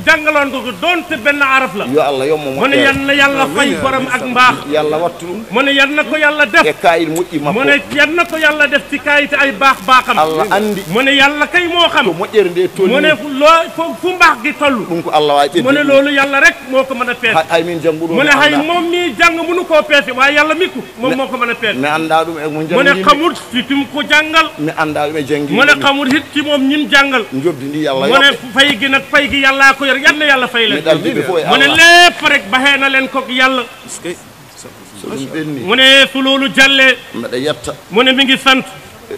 S2: jàngaloon ko donte benn araf la
S1: yo Allah yommo
S2: mu ne yan na yàlla fay borom ak mbaax
S1: yàlla wattu ɗum
S2: mu ne yan na ko yàlla def
S1: e kayit moƴƴi
S2: mu
S1: makko
S2: ne yan na ko yàlla def ci kayit ay baaxam
S1: Allah andi
S2: mu ne yàlla kay moo xam
S1: to moƴƴere nde
S2: mu
S1: tolni
S2: ne fu mbaax gi toll
S1: ɗum ko Allah wawi
S2: mu ne
S1: ɓeddi
S2: loolu yàlla rek moo ko mën a peese
S1: hay min jangguɗo
S2: mu ne hay moom mii jàng mënu koo peese waaye yàlla mi ko moom moo ko mën a peese
S1: mi anda ɗum e mo
S2: mu ne
S1: jangguimi
S2: xamul ci ki mu ko jàngal
S1: mi anda ɗum e jangguimi
S2: mu ne xamul hit ci moom ñim jàngal
S1: jobdi ndi yàlla
S2: mu ne
S1: yoɓɓe
S2: fay gi nag fay gi yàllaa ko yor yal na yàlla fay
S1: mi
S2: leen
S1: ɗaldiɓe fof e
S2: mu ne
S1: Allah
S2: lépp rek baxee na leen kook yàlla
S1: so ɗum ɓenni
S2: mu ne su loolu jàllee
S1: mbeɗa yetta
S2: mu ne mi ngi sant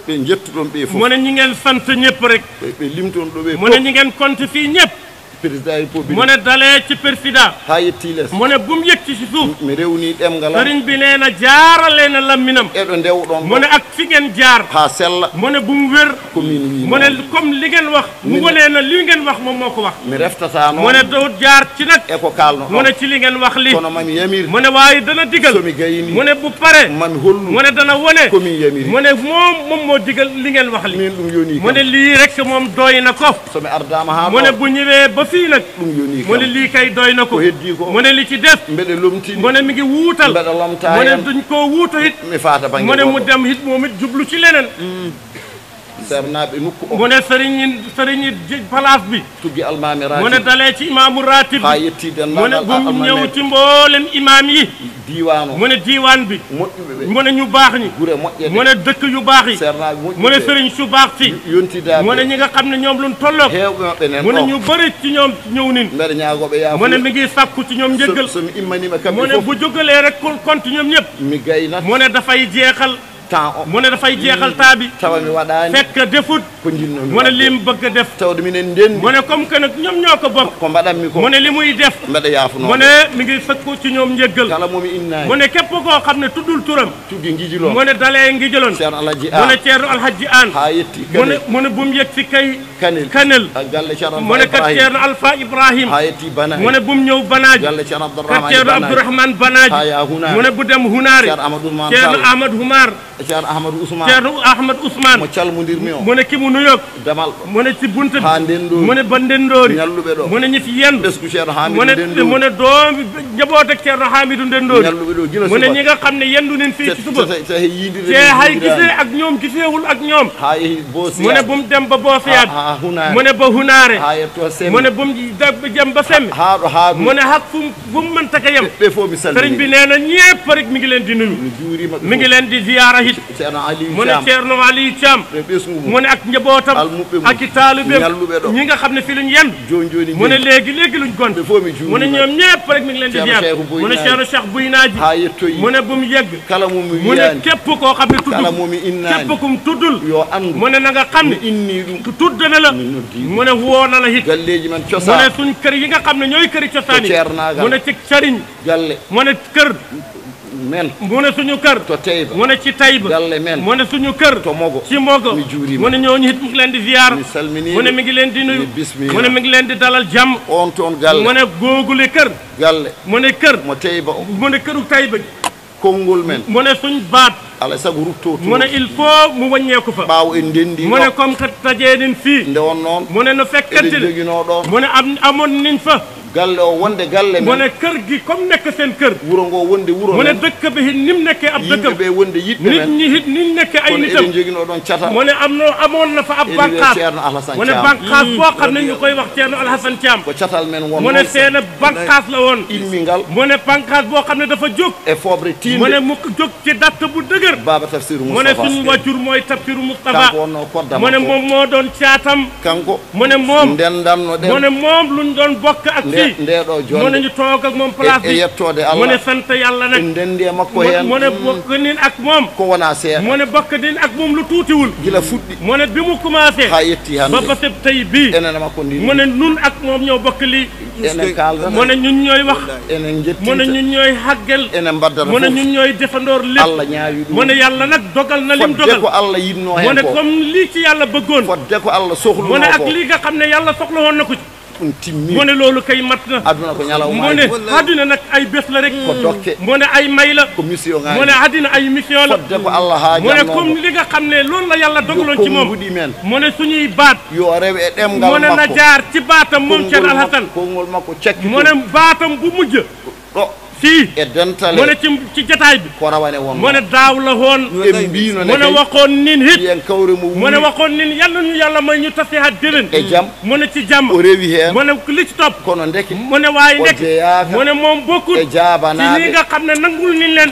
S1: ɓe jettuɗon ɓe fof
S2: mu ne ñi ngeen sant ñëpp rek
S1: ɓe limton ɗo ɓe
S2: mu ne ñi ngeen compte fii ñëpp
S1: président yi fof
S2: mu ne dalee ci président
S1: ha yetti less
S2: mu ne bu mu yëg ci suuf
S1: mi rewni ɗemgal am
S2: sëriñ bi nee na jaarale na lamminam
S1: eɗo ndewɗon
S2: mu ne ak fi ngeen jaar
S1: ha sella
S2: mu ne bu mu wér
S1: komin wi
S2: mu ne comme li ngeen wax mu wanee na li ngeen wax moom moo ko wax
S1: mi reftata
S2: mu
S1: noon
S2: ne doo jaar ci nag
S1: e ko kalno
S2: mu ne ci li ngeen wax li
S1: kono mami yamiri
S2: mu ne waaye dana digal
S1: somi gayni
S2: mu ne bu pare
S1: mami hollu
S2: mu ne dana wone
S1: komin yamiri
S2: mu ne moom moo digal li ngeen wax li
S1: min ɗum yoni
S2: mu ne lii rek moom doy na ko
S1: somi ardama ha
S2: mu ne bu ñëwee ba fii nag
S1: ɗum yoni
S2: mu ne lii kay doy na ko
S1: ko heddi ko
S2: mu ne li ci def
S1: mbeɗa lomtini
S2: mu ne mi ngi wuutal
S1: mbeɗa lomta
S2: mu ne
S1: hen
S2: duñ koo wuuto it
S1: mi fata banggue
S2: mu ne mu
S1: goɗɗo
S2: dem it moom it jublu ci leneen
S1: sernaɓe nokku o
S2: mu ne sëriñ place bi
S1: tuggi almami
S2: mu ne
S1: ratib
S2: dalee ci imaamu ratib
S1: ha
S2: bi
S1: yetti
S2: mu ne
S1: dendagal
S2: bu mu ñëw ci mboolem imaam yi
S1: diwan o
S2: mu ne diiwaan bi
S1: moƴƴuɓe ɓe
S2: mu ne ñu baax ñi
S1: guure moƴƴe
S2: mu ne dëkk yu baax yi
S1: sernaɓe
S2: mu ne
S1: moƴƴuɓe
S2: sëriñ su baax si
S1: yontidaɓe
S2: mu ne ñi nga xam ne ñoom luñ tolloog
S1: hewɓe maɓɓe nen
S2: mu ne
S1: o
S2: ñu bëri ci ñoom ñëw nin
S1: mbeɗa ñagoɓe
S2: mu ne
S1: yafuya
S2: mi ngi sàkku ci ñoom njëggal
S1: somi immanima kamɓe
S2: mu ne
S1: fof
S2: bu jógalee rek compte ñoom ñëpp
S1: mi gaynat
S2: mu ne dafay jeexal
S1: temps o
S2: mu ne dafay jeexal taa bi
S1: tawa mi waɗani
S2: fekk defut
S1: ko jinnomi
S2: mu ne lim bëgg a def
S1: tawde minen ndendi
S2: mu ne comme que nag ñoom ñoo ko bokk
S1: ko mbaɗanmi ko
S2: mu ne li muy def
S1: mbeɗa yafuno
S2: mu ne mi ngi sëkku ci ñoom njëggal
S1: kala momi innani
S2: mu ne képp koo xam ne tuddul turam
S1: tuggi guijilo
S2: mu ne dalee ngi jëloon
S1: ceerno alaji
S2: mu ne
S1: a
S2: ceerno alhaji an
S1: ha yetti
S2: mu ne bu mu yëg si kay
S1: kanel
S2: kanel
S1: galle ceerno
S2: mu ne kat ceerno alpha ibrahim
S1: ha yetti bana
S2: mu ne bu mu ñëw banaaj
S1: galle ceerno
S2: kat ceerno abdourahmane
S1: ha
S2: banaaj
S1: ya hunar
S2: mu ne bu dem hunaari
S1: ceerno amadou ousmane
S2: ceerno
S1: sall
S2: ahmad humar
S1: ceerno ahmadou ousmane
S2: ceerno ahmad ousmane
S1: mo calmodirmi o
S2: mu ne ki mu nuyoog
S1: damal
S2: mu ne ci buntu
S1: ha ndendori
S2: mu ne ba ndendoori
S1: ñalluɓe ɗo
S2: mu ne ñi fi yendu
S1: ɓesgu ceerno
S2: mu
S1: hamidou
S2: ne
S1: ndendori
S2: mu ne doomi njaboot ak ceerno hamidou ndendoori
S1: ñalluɓe ɗo gila
S2: mu ne ñi nga xam ne yendu nin fii ci suba
S1: tahe yidirde
S2: te hay gisee ak ñoom giseewul ak ñoom
S1: ha yeehi boosi
S2: mu ne bu mu dem ba boofiyaat
S1: ha hunare
S2: mu ne ba hunaare
S1: ha yetto semmi
S2: mu ne bu mu dem ba semmi
S1: ha ɗo ha
S2: mu ne hak fu mu mënta ka yem
S1: ɓe fof mi
S2: sëriñ
S1: salmini
S2: bi nee na ñépp rek mi ngi leen di nuyu
S1: mi juurima
S2: mi ngi leen di ziyaara hit
S1: ceerno aliou
S2: mu ne
S1: thiam
S2: ceerno aliou thiam
S1: ɓe ɓesgu mum
S2: mu ne ak njabootam
S1: almuɓe mum
S2: ak i taalibeem
S1: ñalluɓe ɗo
S2: ñi nga xam ne fi luñ yendu
S1: joni joni
S2: mu ne léegi luñ gont
S1: ɓe fof mi juurima
S2: mu ne ñoom ñépp rek mi ngi leen di ziyaar
S1: Cheikh Boy
S2: mu ne
S1: Naaji.
S2: ceerno cheikh buy naaji
S1: ha yettoyi
S2: mu ne bu mu yegg
S1: kala momi
S2: mu ne
S1: wiyani
S2: képp koo xam ne
S1: kala
S2: tudd
S1: momi innani
S2: képp kum tuddul
S1: yo andu
S2: mu ne na nga xam
S1: mi
S2: ne
S1: inni ɗum
S2: tudd na la
S1: mi noddi
S2: mu ne woo na la hit
S1: galleji men
S2: mu ne
S1: cosaan
S2: suñ kër yi nga xam ne ñooy këri cosaan yi
S1: ceernagal
S2: mu ne ci sëriñ
S1: galle
S2: mu ne kër
S1: men
S2: mu ne suñu kër
S1: to Teyba
S2: mu ne ci Tayba
S1: galle men
S2: mu ne suñu kër
S1: to Mogo
S2: ci Mogo
S1: mi juurima
S2: mu ne ñooñu it mu ngi leen di ziyaar
S1: mi salmini
S2: mu ne mi ngi leen di nuyu
S1: mi bismillah
S2: mu ne mi ngi leen di dalal jàmm
S1: on toon
S2: mu
S1: galle
S2: ne googule kër
S1: galle
S2: mu ne kër
S1: mo Teyba o
S2: mu ne këru Tayba gi
S1: konngol men
S2: mu ne suñ baat
S1: alay sago rutto
S2: mu ne il faut mu wàññeeku fa
S1: ɓaawo en ndenndi
S2: mu ne comme que tajeenin fii
S1: nde won noon
S2: mu ne no fekkante
S1: eɗen joginoo ɗon
S2: mu ne amoon niñ fa
S1: galle o wonde galle
S2: mu
S1: men
S2: ne kër gi comme nekk seen kër
S1: wuro ngo wonde wuro
S2: mu ne
S1: men
S2: dëkk bi it ni mu nekkee ab
S1: yimɓe
S2: dëkkam
S1: ɓe wonde yiɗɓe
S2: nit
S1: men
S2: ñi it ni mu nekkee ay
S1: kono
S2: nitam
S1: eɗen joginoo ɗon cata
S2: mu ne amoon na fa ab
S1: eɗen wiye
S2: bànqaas
S1: ceerno Alassane
S2: mu ne
S1: Thiam
S2: bànqaas boo xam ne ñu koy wax Ceerno Alhassane Thiam
S1: ko catal men won
S2: mu ne seen bànqaas la woon
S1: immingal
S2: mu ne bànqaas boo xam ne dafa jóg
S1: e foobre
S2: mu ne
S1: tiinde
S2: mu jóg ci datt bu dëgër
S1: baba tafsiru
S2: mu ne
S1: Moustapha
S2: suñu wàccur mooy Tafsiru Moustapha
S1: kanko wonno kodda
S2: mu ne
S1: makko
S2: moom moo doon caatam
S1: kanko
S2: mu ne moom
S1: ndendanno
S2: mu ne
S1: ɗen
S2: moom luñ doon bokk ak fii
S1: ndeɗo
S2: mu ne
S1: jonde
S2: ñu toog ak moom place
S1: e
S2: bi
S1: yettode
S2: mu ne
S1: Allah
S2: sant yàlla nag
S1: en ndendi e makko hen
S2: mu ne bokk nin ak moom
S1: ko wona seeɗa
S2: mu ne bokk nin ak moom lu tuutiwul
S1: gila fuɗɗi
S2: mu ne bi mu commencé
S1: ha yetti
S2: ba
S1: hande
S2: ba seb tey bii
S1: enen makko ndi
S2: mu ne nun ak moom ñoo bokk lii
S1: enen kaldata
S2: mu ne ñun ñooy wax
S1: enen
S2: mu ne
S1: jettinta
S2: ñun ñooy xàggal
S1: enen mbaddata
S2: mu ne
S1: fof
S2: ñun ñooy defandoor lépp
S1: Allah ñaawi
S2: mu ne
S1: ɗum
S2: yàlla nag dogal na lim
S1: fodde ko
S2: dogal
S1: Allah yinno
S2: mu
S1: hen
S2: ne
S1: ko
S2: comme lii ci yàlla bëggoon
S1: fodde ko Allah
S2: mu
S1: sohluno
S2: ne ak
S1: ko
S2: lii nga xam ne yàlla soxla woon na ko ci
S1: ɗum timmi
S2: mu ne loolu kay mat na
S1: aduna ko
S2: mu
S1: ñalawma
S2: ne àddina nag ay bés la rek
S1: ko dokke
S2: mu ne ay may la
S1: ko mission
S2: mu ne
S1: ngaji
S2: àddina ay mission la
S1: fodde ko Allah
S2: mu ne
S1: haajannomo
S2: comme li nga xam ne loolu la yàlla dogaloon ci moom
S1: konguɗi men
S2: mu ne suñuy baat
S1: yo rew e
S2: mu
S1: ɗemgal
S2: ne na
S1: makko
S2: jaar ci baatam moom Ceerno Alhassane
S1: konngol makko cakki
S2: mu ne baatam bu mujj
S1: ɗo
S2: fii
S1: e dentale
S2: mu ne ci jataay bi
S1: ko rawane won
S2: mu ne daaw la woon
S1: en mbino
S2: mu ne waxoon nin hit
S1: yen kawre mo
S2: mu ne waxoon nin yàlla ñu yàlla may ñu tase ha déwén
S1: e jaam
S2: mu ne ci jàmm
S1: o rewi hen
S2: mu ne li ci topp
S1: kono ndeke
S2: mu ne waaye
S1: o
S2: nekk
S1: jeeyaka
S2: mu ne moom bokkul
S1: e
S2: ci ñi
S1: jabanaɓe
S2: nga xam ne nangul nin leen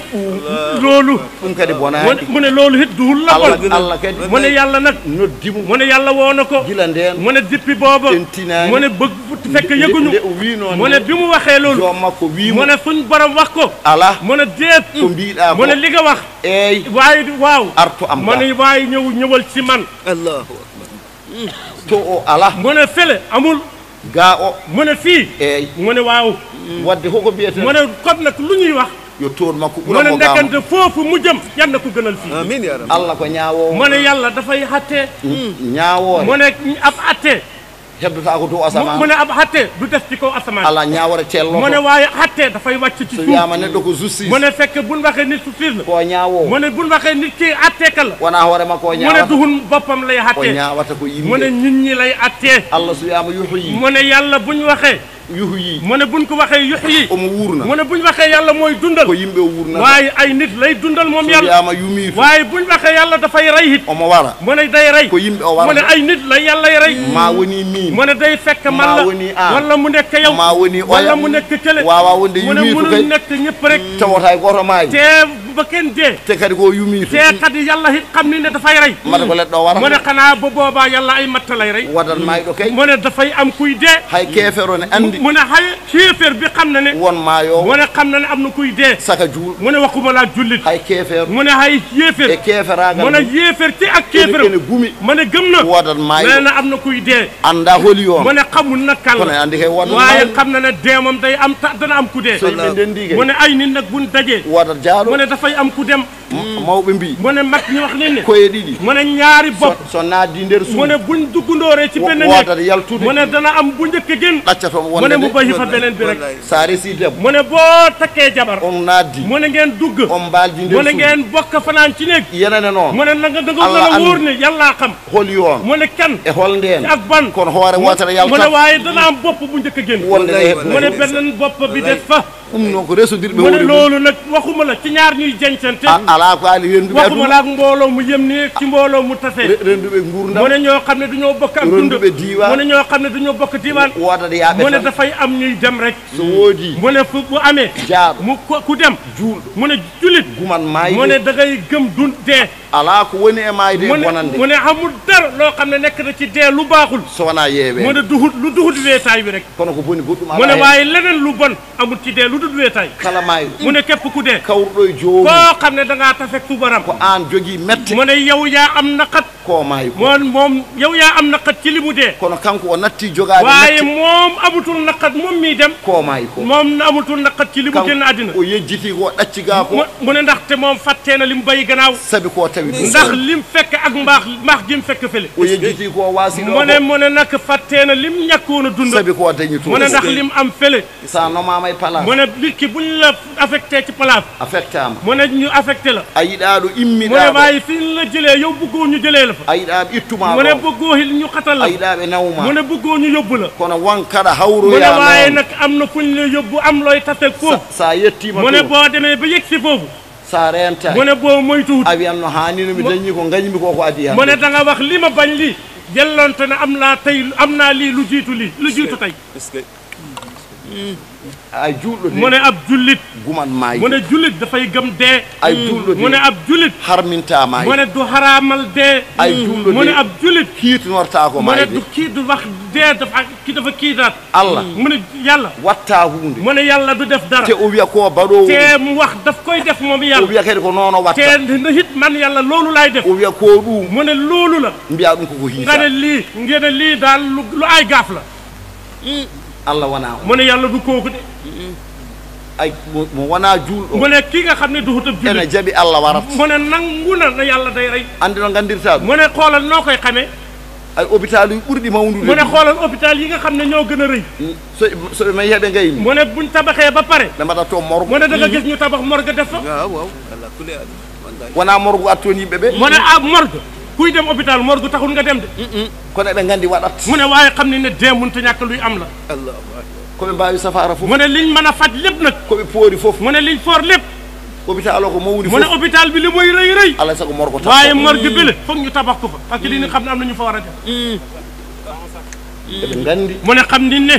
S2: loolu
S1: ɗum kadi bonani
S2: mu ne loolu hit duhul la bon
S1: Allah kadi
S2: mu ne yàlla nag
S1: noddimo
S2: mu ne yàlla woo na ko
S1: gila nden
S2: mu ne dippi booba
S1: en tinani
S2: mu ne bëgg fekk yëguñu
S1: nde o wino
S2: mu ne bi mu waxee loolu
S1: joom makko wimo
S2: mu ne suñ borom wax ko
S1: ala
S2: mu ne déet
S1: ko mbiɗa
S2: mu ne li nga wax
S1: eyi
S2: waaye waaw
S1: artu am
S2: mu ne waaye ñëwal ci man
S3: Allahu
S1: to o ala
S2: mu ne fele amul
S1: ga o
S2: mu ne fii
S1: eyi
S2: mu ne waaw
S1: wadde koko mbiyeten
S2: mu ne kon nag lu ñuy wax
S1: yo toon makko
S2: mu ne
S1: ɓuramo gama
S2: ndekante foofu mu jëm yan na ko gënal fii
S3: amin ya rabbi
S1: Allah ko ñaawowo
S2: mu ne yàlla dafay xattee
S1: ñaawore
S2: mu ne ab attee
S1: heddota ko dow
S2: mu
S1: asaman
S2: ne ab xattee du des ci kaw asamaan
S1: ala ñaawore
S2: mu ne
S1: telloto
S2: waaye xattee dafay wàcc ci
S1: so
S2: suuf
S1: wiyama neɗɗo ko justice
S2: mu ne fekk buñ waxee nit justice la
S1: ko ñaawowo
S2: mu ne buñ waxee nit ki atteekal la
S1: wona hoore makko o
S2: mu ne
S1: ñaawata
S2: duhun boppam lay
S1: o
S2: attee
S1: ñaawata ko
S2: mu ne
S1: yimɓe
S2: nit ñi lay attee
S1: Allah so wiyama yuhyi
S2: mu ne yàlla buñ waxee
S1: yuhyi
S2: mu ne buñ ko waxee yux yi
S1: omo wurna
S2: mu ne buñ waxee yàlla mooy dundal
S1: ko yimɓe o wurnata
S2: waaye ay nit lay dundal moom
S1: so
S2: yàlla
S1: wiyama yumitu
S2: waaye buñ waxee yàlla dafay rey it
S1: omo wara
S2: mu ne day rey
S1: ko yimɓe o
S2: mu ne
S1: warata
S2: ay nit la yàllay rey
S1: ma woni min
S2: mu ne day fekk man
S1: ma
S2: la
S1: woni an
S2: wala mu nekk yow
S1: ma woni
S2: wala
S1: oya
S2: mu nekk kële
S1: wawa wonde
S2: mu ne
S1: yumitu
S2: mënul
S1: kay
S2: nekk ñëpp rek
S1: tawata e goto maayi
S2: te ba kenn dee
S1: te kadi ko yumitu
S2: te kadi yàlla it xam ni ne dafay rey
S1: mata ko leɗɗo
S2: mu ne
S1: warata
S2: xanaa ba boobaa yàlla ay matta lay rey
S1: wadat maayiɗo kay
S2: mu ne dafay am kuy dee
S1: hay kefero ne andi
S2: mu ne xay kéeféer bi xam na ne
S1: won maayowo
S2: mu ne xam na ne am na kuy dee
S1: saka juul
S2: mu ne waxuma laa jullit
S1: hay kefero
S2: mu ne hay
S1: e
S2: yéeféer
S1: keferagal
S2: mu ne yéeféer ci ak kéeféer
S1: ene gumi
S2: mu ne gëm na
S1: wodat
S2: nee
S1: maayiɗo
S2: na am na kuy dee
S1: anda holi on
S2: mu ne xamul na kan
S1: kono
S2: la
S1: andi kay wodat
S2: waaye
S1: maayiɗo
S2: xam na ne dee moom day am dana am ku dee
S1: so yimɓe ndendi kay
S2: mu ne ay nit nag buñ dajee
S1: wodat jaaɗo
S2: mu ne dafay am ku dem
S1: mawɓe mbi
S2: mu ne mag ñi wax ni ne
S1: koye ɗiɗi
S2: mu ne ñaari bopp
S1: so naddi nder
S2: mu
S1: suudu
S2: ne buñ duggundooree ci benn
S1: wodat
S2: néeg
S1: yaltude
S2: mu ne dana am bu njëkk génn
S1: ɗaccatomo
S2: mu ne
S1: wonde
S2: mu
S1: nde
S2: bayi fa beneen bi rek
S1: sa resi debbo
S2: mu ne boo takkee jabar
S1: on naddi
S2: mu ne ngeen dugg
S1: on mbaldi
S2: mu
S1: nder
S2: ne
S1: suudu
S2: ngeen bokk fanaan ci néeg
S1: yenane noon
S2: mu ne nanga danga
S1: Allah
S2: gën a
S1: andi.
S2: wóor ne yàllaa xam
S1: holi on
S2: mu ne kan
S1: e hol nden
S2: ak ban
S1: kono hoore wotere
S2: mu ne
S1: yaltat
S2: waaye dana am bopp bu njëkk génn
S1: wonde nde
S2: mu ne beneen bopp bi des fa
S1: ɗum noon ko resodirɓe
S2: mu ne
S1: hooli mum
S2: loolu nag waxuma la ci ñaar ñuy jencante
S1: ala ko ali renduɓe
S2: waxuma
S1: aduna
S2: la ak mbooloo mu yem nii ci mbooloo mu tase
S1: renduɓe
S2: mu
S1: gurdam
S2: ne ñoo xam ne duñoo bokk ak dund
S1: renduɓe diwan
S2: mu ne ñoo xam ne duñoo bokk diiwaan
S1: wodat yaaɓe
S2: mu ne
S1: tan
S2: dafay am ñuy dem rek
S1: so woodi
S2: mu ne fu bu amee
S1: jaaɗo
S2: mu ku dem
S1: juulɗo
S2: mu ne julit
S1: guman
S2: mu
S1: mayde
S2: ne da ngay gëm dun dee
S1: ala ko woni e mayde
S2: mu
S1: e
S2: ne
S1: bonande
S2: mu ne amul dara loo xam ne nekk na ci dee lu baaxul
S1: so wona
S2: mu
S1: yeewe
S2: ne duhut lu duhut weetaay wi rek
S1: kono ko boni goɗɗum
S2: mu ne
S1: ala hen
S2: waaye leneen lu bon amul ci dee lu dul weetaay
S1: kala mayɗo
S2: mu ne képp ku dee
S1: kawruɗo e joomum
S2: koo xam ne da ngaa tafek subaram
S1: ko an jogui mette
S2: mu ne yow yaa am naqat
S1: ko maayi ko
S2: moom yow yaa am naqat ci li mu dee
S1: kono kanko o natti jogade
S2: waaye
S1: mette
S2: moom amutul naqat moom mii dem
S1: ko maayi ko
S2: moom amutul naqat ci li mu génn àddina
S1: o yejjiti ko ɗacci ga ko
S2: mu ne ndaxte moom fàttee na li mu bayi gannaaw
S1: saabi ko tawi heewi ɗum
S2: ndax lim fekk ak mbaax gi mu fekk fële
S1: o yejjiti ko waasiɗo
S2: mu ne nag fàtteena lim ñàkkoon a dund
S1: sabi ko dañi to
S2: mu ne ndax lim am fële
S1: sa nomama e place
S2: mu ne nit ki buñ la affecté ci place
S1: affectama
S2: mu ne ñu affecté la
S1: a yiɗa ɗo
S2: mu ne
S1: immiɗa
S2: waaye fi ñu la jëlee yow bëggoo ñu jëlee la fa
S1: a yiɗa ittuma
S2: mu ne
S1: ɗo
S2: bëggoo ñu xatal la
S1: a yiɗa ɓe nawma
S2: mu ne bëggoo ñu yóbbu la
S1: kono won kaɗa
S2: mu ne waaye
S1: hawroya
S2: nag am na fuñ la yóbbu am looy tasel foofu
S1: sa yettima
S2: mu ne
S1: to
S2: boo demee ba yegg si foofu
S1: sa renta
S2: mu ne boo moytuwut
S1: a wiyanno hanino mi dañi ko gañmi ko adi
S2: mu ne da nga wax li ma bañ lii jellonte ne am naa lii lu jiitu tey
S1: ay juulɗo
S2: mu ne ab jullit
S1: guman maayi
S2: mu ne jullit dafay gëm dee
S1: ay juulɗo
S2: mu ne ab jullit
S1: harminta maayi
S2: mu ne du xaraamal dee
S1: ay juulɗo
S2: mu ne ab jullit
S1: kiitinorta ko
S2: mu ne
S1: maayi
S2: du kii du wax dee dafa kiitaat
S1: Allah
S2: mu ne yàlla
S1: watta hunde
S2: mu ne yàlla du def dara
S1: te o wiya ko baɗowo
S2: te mu wax daf koy def moom
S1: o
S2: yàlla
S1: wiya kadi ko noon o watta
S2: te na hit man yàlla loolu laay def
S1: o wiya ko ɗum
S2: mu ne loolu la
S1: mbiya ɗum koko
S2: nga ne lii ngeen lii daal lu ay gaaf la
S1: Allah wona o
S2: mu ne yàlla du kooku de
S1: ay mo wona juulɗo
S2: mu ne kii nga xam ne du xutab
S1: ene
S2: jullit
S1: jaɓi Allah warat
S2: mu ne nangu na yàlla day rey
S1: andi no gandirta ɗum
S2: mu ne xoolal noo koy xamee
S1: ay hôpital uji ɓurɗi mawnude
S2: mu ne xoolal hôpital yi nga xam ne ñoo gën a rëy
S1: soɓe mayi heɓe gayni
S2: mu ne buñ tabaxee ba pare
S1: ɓe mbaɗat to morgue
S2: mu ne da nga gis ñu tabax morgue def fa
S1: wona morgue wat toon yimɓe ɓe
S2: mu ne ah morgue kuy dem hôpital morgue taxul nga dem de
S1: kono eɓe gandi waɗat
S2: mu ne waaye xam ne dee mënta ñàkk luy am la
S1: koɓe mbawi safara fof
S2: mu ne liñ mën a faj lépp nag
S1: koɓe poori fof
S2: mu ne liñ foor lépp
S1: hôpital o ko mawni
S2: mu ne
S1: fof
S2: hôpital bi li muy rëy
S1: alay sago morgue ta
S2: waaye morgue bi la foog ñu tabax ko fa parce que li ñu xam ne am na ñu fa war a def
S1: eɓe gandi
S2: mu ne xam ni ne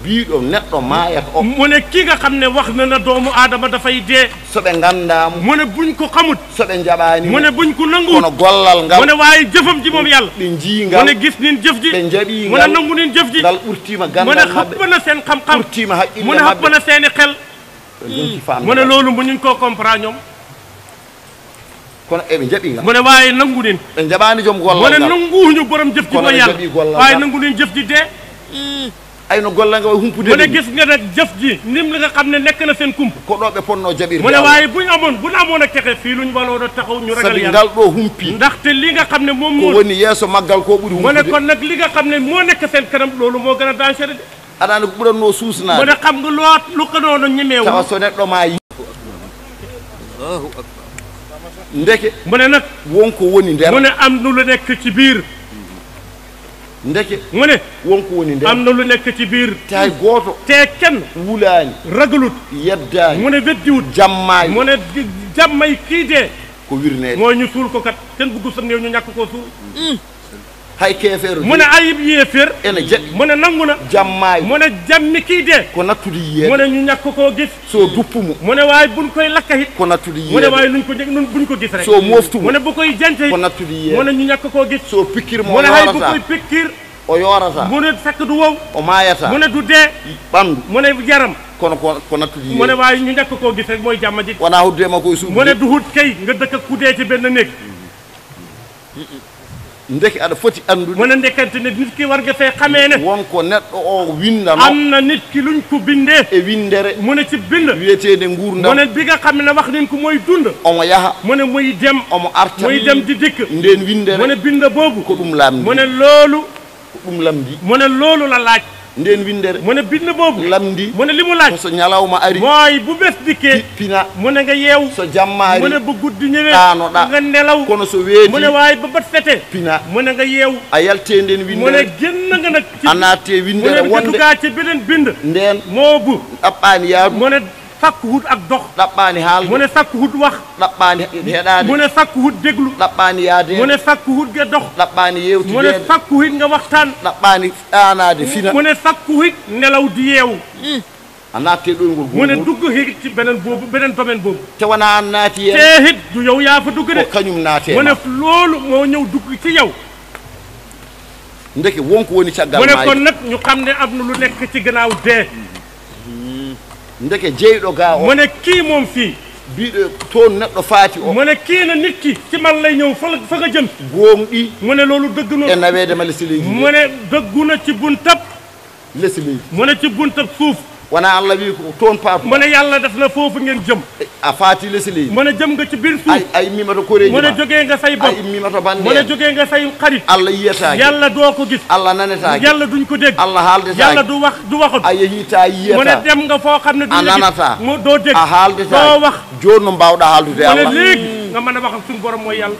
S1: biiɗo neɗɗo maayata o
S2: mu ne kii nga xam ne wax na na doomu aadama dafay dee
S1: soɓe gandamo
S2: mu ne buñ ko xamut
S1: soɓe jaɓani
S2: mu ne buñ ko nangu
S1: kono gollal ngal
S2: mu ne waaye jëfam ji moom yàlla
S1: ɓe jii
S2: mu
S1: ngal
S2: ne gis nin jëf ji
S1: ɓe jaɓi
S2: mu ne nangu nin jëf ji
S1: ngal ɓurtima
S2: mu ne
S1: gandal mabɓe
S2: xëpp na seen xam-xam
S1: ɓurtima haqqille
S2: mu ne xëpp na seeni xel
S1: donki famde
S2: mu ne loolu mu ñu koo comprendre ñoom
S1: kono eɓe jaɓi ngal
S2: mu ne waaye nangu nin
S1: ɓe jaɓani joom
S2: mu
S1: gollal
S2: ne
S1: ngal
S2: nanguuñu borom jëf ji
S1: Kono
S2: mooy
S1: ɓe
S2: yàlla
S1: jaɓi gollal
S2: waaye
S1: ngal.
S2: nangu nin jëf ji dee
S1: ayno gollal ngal way humpude
S2: mu ne gis nga nag jëf ji nim li nga xam ne nekk na seen kump
S1: ko ɗo ɓe ponno jaɓirde
S2: mu ne waaye buñ amoon ak texe fii luñ waloo a taxaw ñu ragal
S1: sabi
S2: yàlla
S1: ngal ɗo humpi
S2: ndaxte li nga xam ne moom
S1: ko
S2: moo
S1: woni yeeso maggal ko ɓuuri
S2: mu ne
S1: humpude
S2: kon nag li nga xam ne moo nekk seen kanam loolu moo gën a dangereux de
S1: aɗa andi ko ɓuranno
S2: mu
S1: suusnade
S2: ne xam nga loo lu ko noonu ñemeewu
S1: tawa so neɗɗo ma yi ndeke
S2: mu ne nag
S1: wonko woni nder
S2: mu ne am na lu nekk ci biir
S1: ndeke
S2: mu ne
S1: wonko woni nder
S2: am na lu nekk ci biir
S1: te hay gooto
S2: te kenn
S1: wulaani
S2: ragalut
S1: yeddaani
S2: mu ne weddiwut
S1: jammaani
S2: mu ne jàmmay kii dee
S1: ko wirneede
S2: mooy ñu suul ko kat kenn bëggu sa néew ñu ñàkk koo suul
S1: hay keefeero
S2: mu ne ayib yéeféer
S1: ene jaɓi
S2: mu ne nangu na
S1: jammaayi
S2: mu ne jàmmi kii dee
S1: ko nattude
S2: mu
S1: yiyeede
S2: ne ñu ñàkk koo gis
S1: so duppumo
S2: mu ne waaye buñ koy lakka it
S1: ko nattude
S2: mu ne
S1: yiyeede
S2: waaye luñ ko buñ ko gis rek
S1: so moftumo
S2: mu ne bu koy jante it
S1: ko nattude
S2: mu
S1: yiyeede
S2: ne ñu ñàkk koo gis
S1: so pikkirmo
S2: mu
S1: o
S2: ne hay bu
S1: yoorata
S2: koy pikkir
S1: o yoorata
S2: mu ne fekk du wow
S1: o maayata
S2: mu ne du dee
S1: ɓanndu
S2: mu ne yaram
S1: kono ko nattude
S2: mu ne
S1: yiyeede
S2: waaye ñu ñàkk koo gis rek mooy jàmm ji
S1: wonaa huddema koye
S2: mu ne
S1: suudu
S2: du hut kay nga dëkk ku dee ci benn néeg
S1: ndeke aɗa foti anndude
S2: mu ne ndekkante ne nit ki war nga fee xamee ne
S1: wonko neɗɗo o windano
S2: am na nit ki luñ ko bindee
S1: e windere
S2: mu ne ci bind
S1: wiyeteede
S2: mu
S1: nguurdam
S2: ne bi nga xam ne wax nañ ko mooy dund
S1: omo yaha
S2: mu ne muy dem
S1: omo arta
S2: muy dem di dikk
S1: nden windere
S2: mu ne bind boobu
S1: ko ɗum lamdi
S2: mu ne loolu
S1: ko ɗum lamdi
S2: mu ne loolu la laaj
S1: nden windere
S2: mu ne bind boobu
S1: lamdi
S2: mu ne li mu laaj
S1: so ñalawma ari
S2: mooy bu bés dikkee
S1: pina
S2: mu ne nga yeew
S1: so jammaari
S2: mu ne bu guddi ñëwee
S1: ɗaanoɗa
S2: nga nelaw
S1: kono so weeti
S2: mu ne waaye ba bët setee
S1: pina
S2: mu ne nga yeew
S1: a yalte nden
S2: mu ne
S1: windere
S2: génn nga nag ci
S1: a natte
S2: mu
S1: windere
S2: ne
S1: wonde
S2: dugaa ci beneen bind
S1: nden
S2: moo bu
S1: ɗaɓɓaani yaadu
S2: mu ne sakk hut ak dox
S1: ɗaɓɓaani
S2: mu
S1: haalde
S2: ne sakk hut wax
S1: ɗaɓɓaani heɗaade
S2: mu ne sakk hut déglu
S1: ɗaɓɓaani yaade
S2: mu ne sakk hut nga dox
S1: ɗaɓɓaani
S2: mu ne
S1: yewtideede
S2: sakk hut nga waxtaan
S1: ɗaɓɓaani ɗaanaade fina
S2: mu ne sakk hut nelaw di yeewu
S1: a natte ɗoygol
S2: mu ne
S1: gongol
S2: dugg hit ci beneen boobu beneen domaine boobu
S1: te wona an naati hen
S2: te hit du yow yaa fa dugg de
S1: ko kañum naate
S2: mu ne loolu moo ñëw dugg ci yow
S1: ndeke wonko woni caggal
S2: mu ne kon
S1: maayi
S2: nag ñu xam ne am na lu nekk ci gannaaw dee
S1: ndeke jeyɗo ga o
S2: mu ne kii moom fii
S1: biɗo toon neɗɗo faati o
S2: mu ne kii na nit ki ci man lay ñëw fa nga jëm
S1: gonɗi
S2: mu ne loolu dëgg
S1: e
S2: na
S1: naweedema lesi leydi
S2: mu ne dëggu na ci buntab
S1: lesi leydi
S2: mu ne ci buntab suuf
S1: wona allah wi ko toon paatu
S2: mu ne yàlla def na foofu ngeen jëm
S1: a faati lesi leydi
S2: mu ne jëm nga ci biir suuf
S1: ay mimato koreji
S2: mu ne jógee nga say bopp
S1: ay mimato bande
S2: mu ne jógee nga say xarit
S1: allah yiyataaki
S2: yàlla doo ko gis
S1: allah nanetaaki
S2: yàlla duñ ko dégg
S1: allah haaldetaaki
S2: yàlla du wax du waxut
S1: a yehita
S2: mu ne
S1: yiyata
S2: dem nga foo xam ne
S1: a
S2: duñ la
S1: nanata
S2: gis mu doo dégg
S1: a haaldetaaki
S2: doo wax
S1: joni no mbawɗa haaldude
S2: mu ne
S1: allah
S2: léegi nga mën a wax ak suñu borom mooy yàlla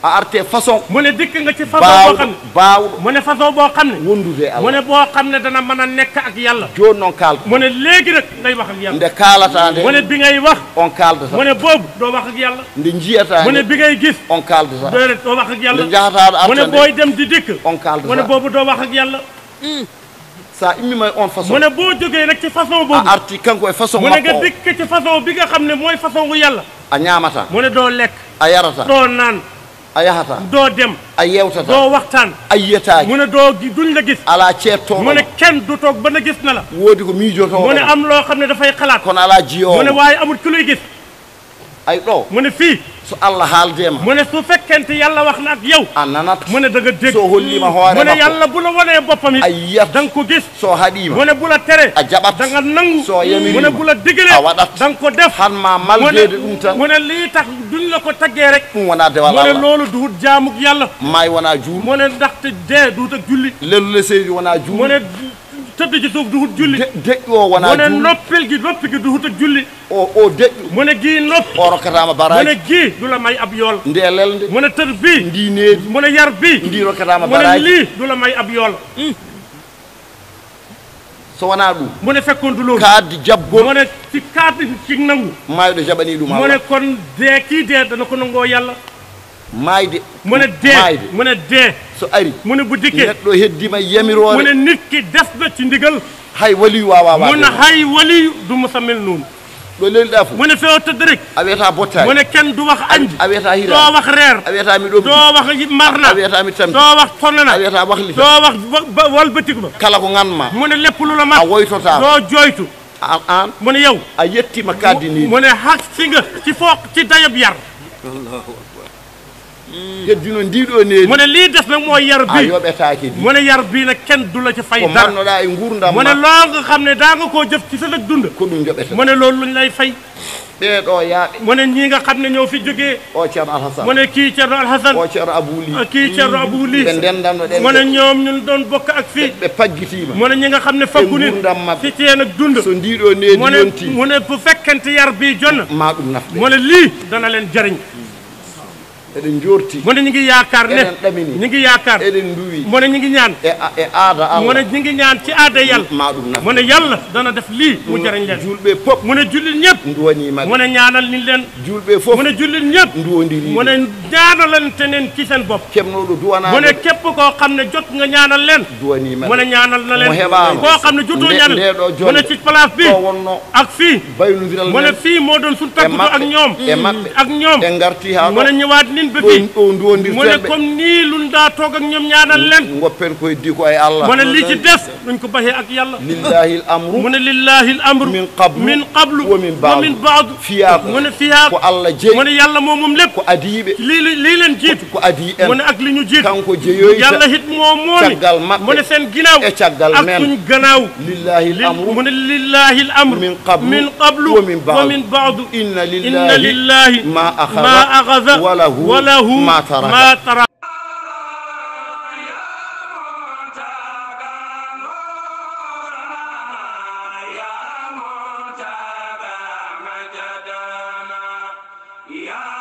S1: a arte façon
S2: mu ne dikk nga ci façon boo xam ne
S1: baawɗo
S2: mu ne façon boo xam ne
S1: wondude
S2: mu
S1: allah
S2: ne boo xam ne dana mën a nekk ak yàlla
S1: joni noon kalta
S2: mu ne léegi nag ngay wax ak yàlla
S1: nde kaalata
S2: mu ne
S1: nde
S2: bi ngay wax
S1: on kaldata
S2: mu ne boobu doo wax ak yàlla
S1: nde jiyata
S2: mu ne
S1: nde
S2: bi ngay gis
S1: on kaldata
S2: déedéet doo wax ak
S1: nde
S2: yàlla
S1: jahataɗo
S2: mu ne
S1: arta
S2: booy
S1: nde
S2: dem di dikk
S1: on
S2: mu ne
S1: kaldata
S2: boobu doo wax ak yàlla
S1: sa immima e on
S2: mu
S1: façon
S2: ne boo jógee nag ci façon
S1: a
S2: boobu
S1: arti kanko e façon
S2: mu ne nga
S1: makko o
S2: dikk ci façon bi nga xam ne mooy façon wu yàlla
S1: a ñamata
S2: mu ne doo lekk
S1: a yarata
S2: doo naan
S1: a yahata
S2: doo dem
S1: a yewtata
S2: doo waxtaan
S1: a yiyataki
S2: mu ne doo duñ la gis
S1: ala ceettoɗo
S2: mu ne kenn du toog ba na gis na la
S1: woodi ko miijotoɗo
S2: mu ne am loo xam ne dafay xalaat
S1: kono ala
S2: mu ne
S1: jiyowo
S2: waaye amul ku lay gis
S1: ay ɗo
S2: mu ne fii
S1: so allah haaldema
S2: mu ne su fekkente yàlla wax na ak yow
S1: a nanata
S2: mu ne da nga dégg
S1: so hollima hoore
S2: mu ne
S1: makko
S2: yàlla bu la wanee boppam
S1: a
S2: it
S1: yiyat
S2: da nga ko gis
S1: so haɗima
S2: mu ne bu la tere
S1: a jaɓat
S2: da nga nangu
S1: so yamirima
S2: mu ne bu la digalee
S1: a waɗat
S2: da nga ko def
S1: hanma maldede ɗum tan
S2: mu ne lii tax duñ la ko taggee rek
S1: ɗum wona dewal
S2: mu ne
S1: allah
S2: loolu duhut jaamuk yàlla
S1: maayi wona juul
S2: mu ne ndaxte dee duhut ak julli
S1: lellude seydi wona
S2: mu
S1: juul
S2: ne tëdd ci suuf duhut julli
S1: deƴƴu o wona
S2: mu ne
S1: juul
S2: noppi gi duhut ak julli
S1: o deƴƴu
S2: mu ne gii noppi
S1: o rokkatama
S2: mu ne
S1: baraji
S2: gii du la may ab yool
S1: nde lelde
S2: mu ne tër bii
S1: ndi needi
S2: mu ne yar bii
S1: ndi rokkatama
S2: mu ne
S1: baraji
S2: lii du la may ab yool
S1: so wona ɗum
S2: mu ne fekkoon du loolu
S1: kaaddi jabgol
S2: mu ne ci kaat ci nangu
S1: mayɗo jaɓani ɗum
S2: mu
S1: allah
S2: ne kon dee kii dee dana ko nangoo yàlla
S1: mayde
S2: mu ne dee
S1: mayde
S2: mu ne dee
S1: so ari
S2: mu ne bu dikkee
S1: neɗɗo heddima
S2: mu ne
S1: yamirore
S2: nit ki des na ci ndigal
S1: hay waliyu wawa
S2: mu ne
S1: wade
S2: hay waliyu du musa mel noonu
S1: ɗo lelɗa fof
S2: mu ne feew tëdd rek
S1: a wiyata
S2: mu
S1: bottani
S2: ne kenn du wax añ
S1: a wiyata
S2: doo
S1: hira
S2: wax reer
S1: a wiyata mi ɗom
S2: doo wax mar na
S1: a wiyata mi tampi
S2: doo wax sonn na
S1: a wiyata wahlita
S2: doo wax wal bëtiku ba
S1: kala ko ganma
S2: mu ne lépp lu la
S1: a
S2: mat
S1: woytotama
S2: doo jooytu
S1: an
S2: mu ne yow
S1: a yettima kaddiniɗo
S2: mu ne xas si nga ci foog ci dayob yar
S1: heddino ndiɗo needi
S2: mu ne lii des nag mooy yar
S1: a
S2: bii
S1: yoɓetaki di
S2: mu ne yar bii nag kenn du la ci fay
S1: ko
S2: dara
S1: mannoɗa e gurdam
S2: mu ne
S1: ma
S2: loo nga xam ne daa nga koo jëf ci sa nag dund
S1: ko ɗum joɓete
S2: mu ne loolu luñ lay fay
S1: ɓeeɗo yaaɓe
S2: mu ne ñii nga xam ne ñoo fi jógee
S1: o ceerno alhasan
S2: mu ne kii Cerno Alhasan
S1: o ceerno abouli
S2: kii Cerno Abou Ly
S1: ɓe ndendanno ɗen
S2: mu ne ñoom ñun doon bokk ak fii
S1: ɓe paggitima
S2: mu ne ñi nga xam ne faggu nit
S1: gurdam mabɓe
S2: ci seen ak dund
S1: so ndiɗo needi
S2: mu ne
S1: yonti
S2: mu ne bu fekkente yar bii jonna
S1: ma ɗum nafde
S2: mu ne lii dana leen jariñ
S1: eɗen jorti
S2: mu ne ñu ngi yaakaar ne
S1: eɗen ɗamini
S2: ñu ngi yaakaar
S1: eɗen duwi
S2: mu ne ñu ngi ñaan
S1: e aada
S2: mu ne
S1: allah
S2: ñu ngi ñaan ci aada yàlla
S1: ma ɗum nafde
S2: mu ne yàlla dana def lii mu jariñ leen
S1: julɓe pop
S2: mu ne jullit ñëpp
S1: duwanimaɓe
S2: mu ne ñaanal ni leen
S1: julɓe fof
S2: mu ne jullit ñëpp
S1: duwodiri
S2: mu ne ñaanalante neen ci seen bopp
S1: kemnoɗo
S2: mu ne
S1: duwanade
S2: képp koo xam ne jot nga ñaanal leen mu
S1: duwanimaɓe
S2: ne ñaanal na leen
S1: mo heɓama
S2: koo xam ne jotoo ñaanal
S1: ndeɗo
S2: mu ne
S1: jonde
S2: ci place bi
S1: o wonno
S2: ak fii
S1: baynodiral
S2: mu ne
S1: men
S2: fii moo doon suñ taggutu ak ñoom
S1: e maɓɓe
S2: ak ñoom
S1: ɓe garti ha
S2: mu ne ñëwaat nin ba
S1: ɗo
S2: fii
S1: ɗo
S2: mu ne
S1: duwodirten ɓe
S2: comme nii luñ daa toog ak ñoom ñaanal leen
S1: goppen koye di ko e allah
S2: mu ne lii ci des luñ ko baxee ak yàlla
S1: lillahi l amru
S2: mu ne lillahi l amru
S1: min qablu
S2: min qablu
S1: wa min
S2: wa min baadu
S1: fiyaako
S2: mu ne fiyaako
S1: ko allah jeeyi
S2: mu ne yàlla moom moom lépp
S1: ko adiɓe
S2: lii leen jiitu
S1: ko adi en
S2: mu ne ak li ñu jiitu
S1: kanko jeeyoyta
S2: yàlla hit moo moomi
S1: caggal maɓɓe
S2: mu ne seen ginnaaw
S1: e caggal
S2: ak
S1: men
S2: suñ gannaaw
S1: lillahi l amru
S2: mu ne lillahi l amru
S1: min qablu
S2: min qablu
S1: wa min baadu
S2: wa min baadu
S1: inna
S2: inna lillahi
S1: ma
S2: ma axada
S1: wa lahu ma taraka
S2: ma taraka
S3: يا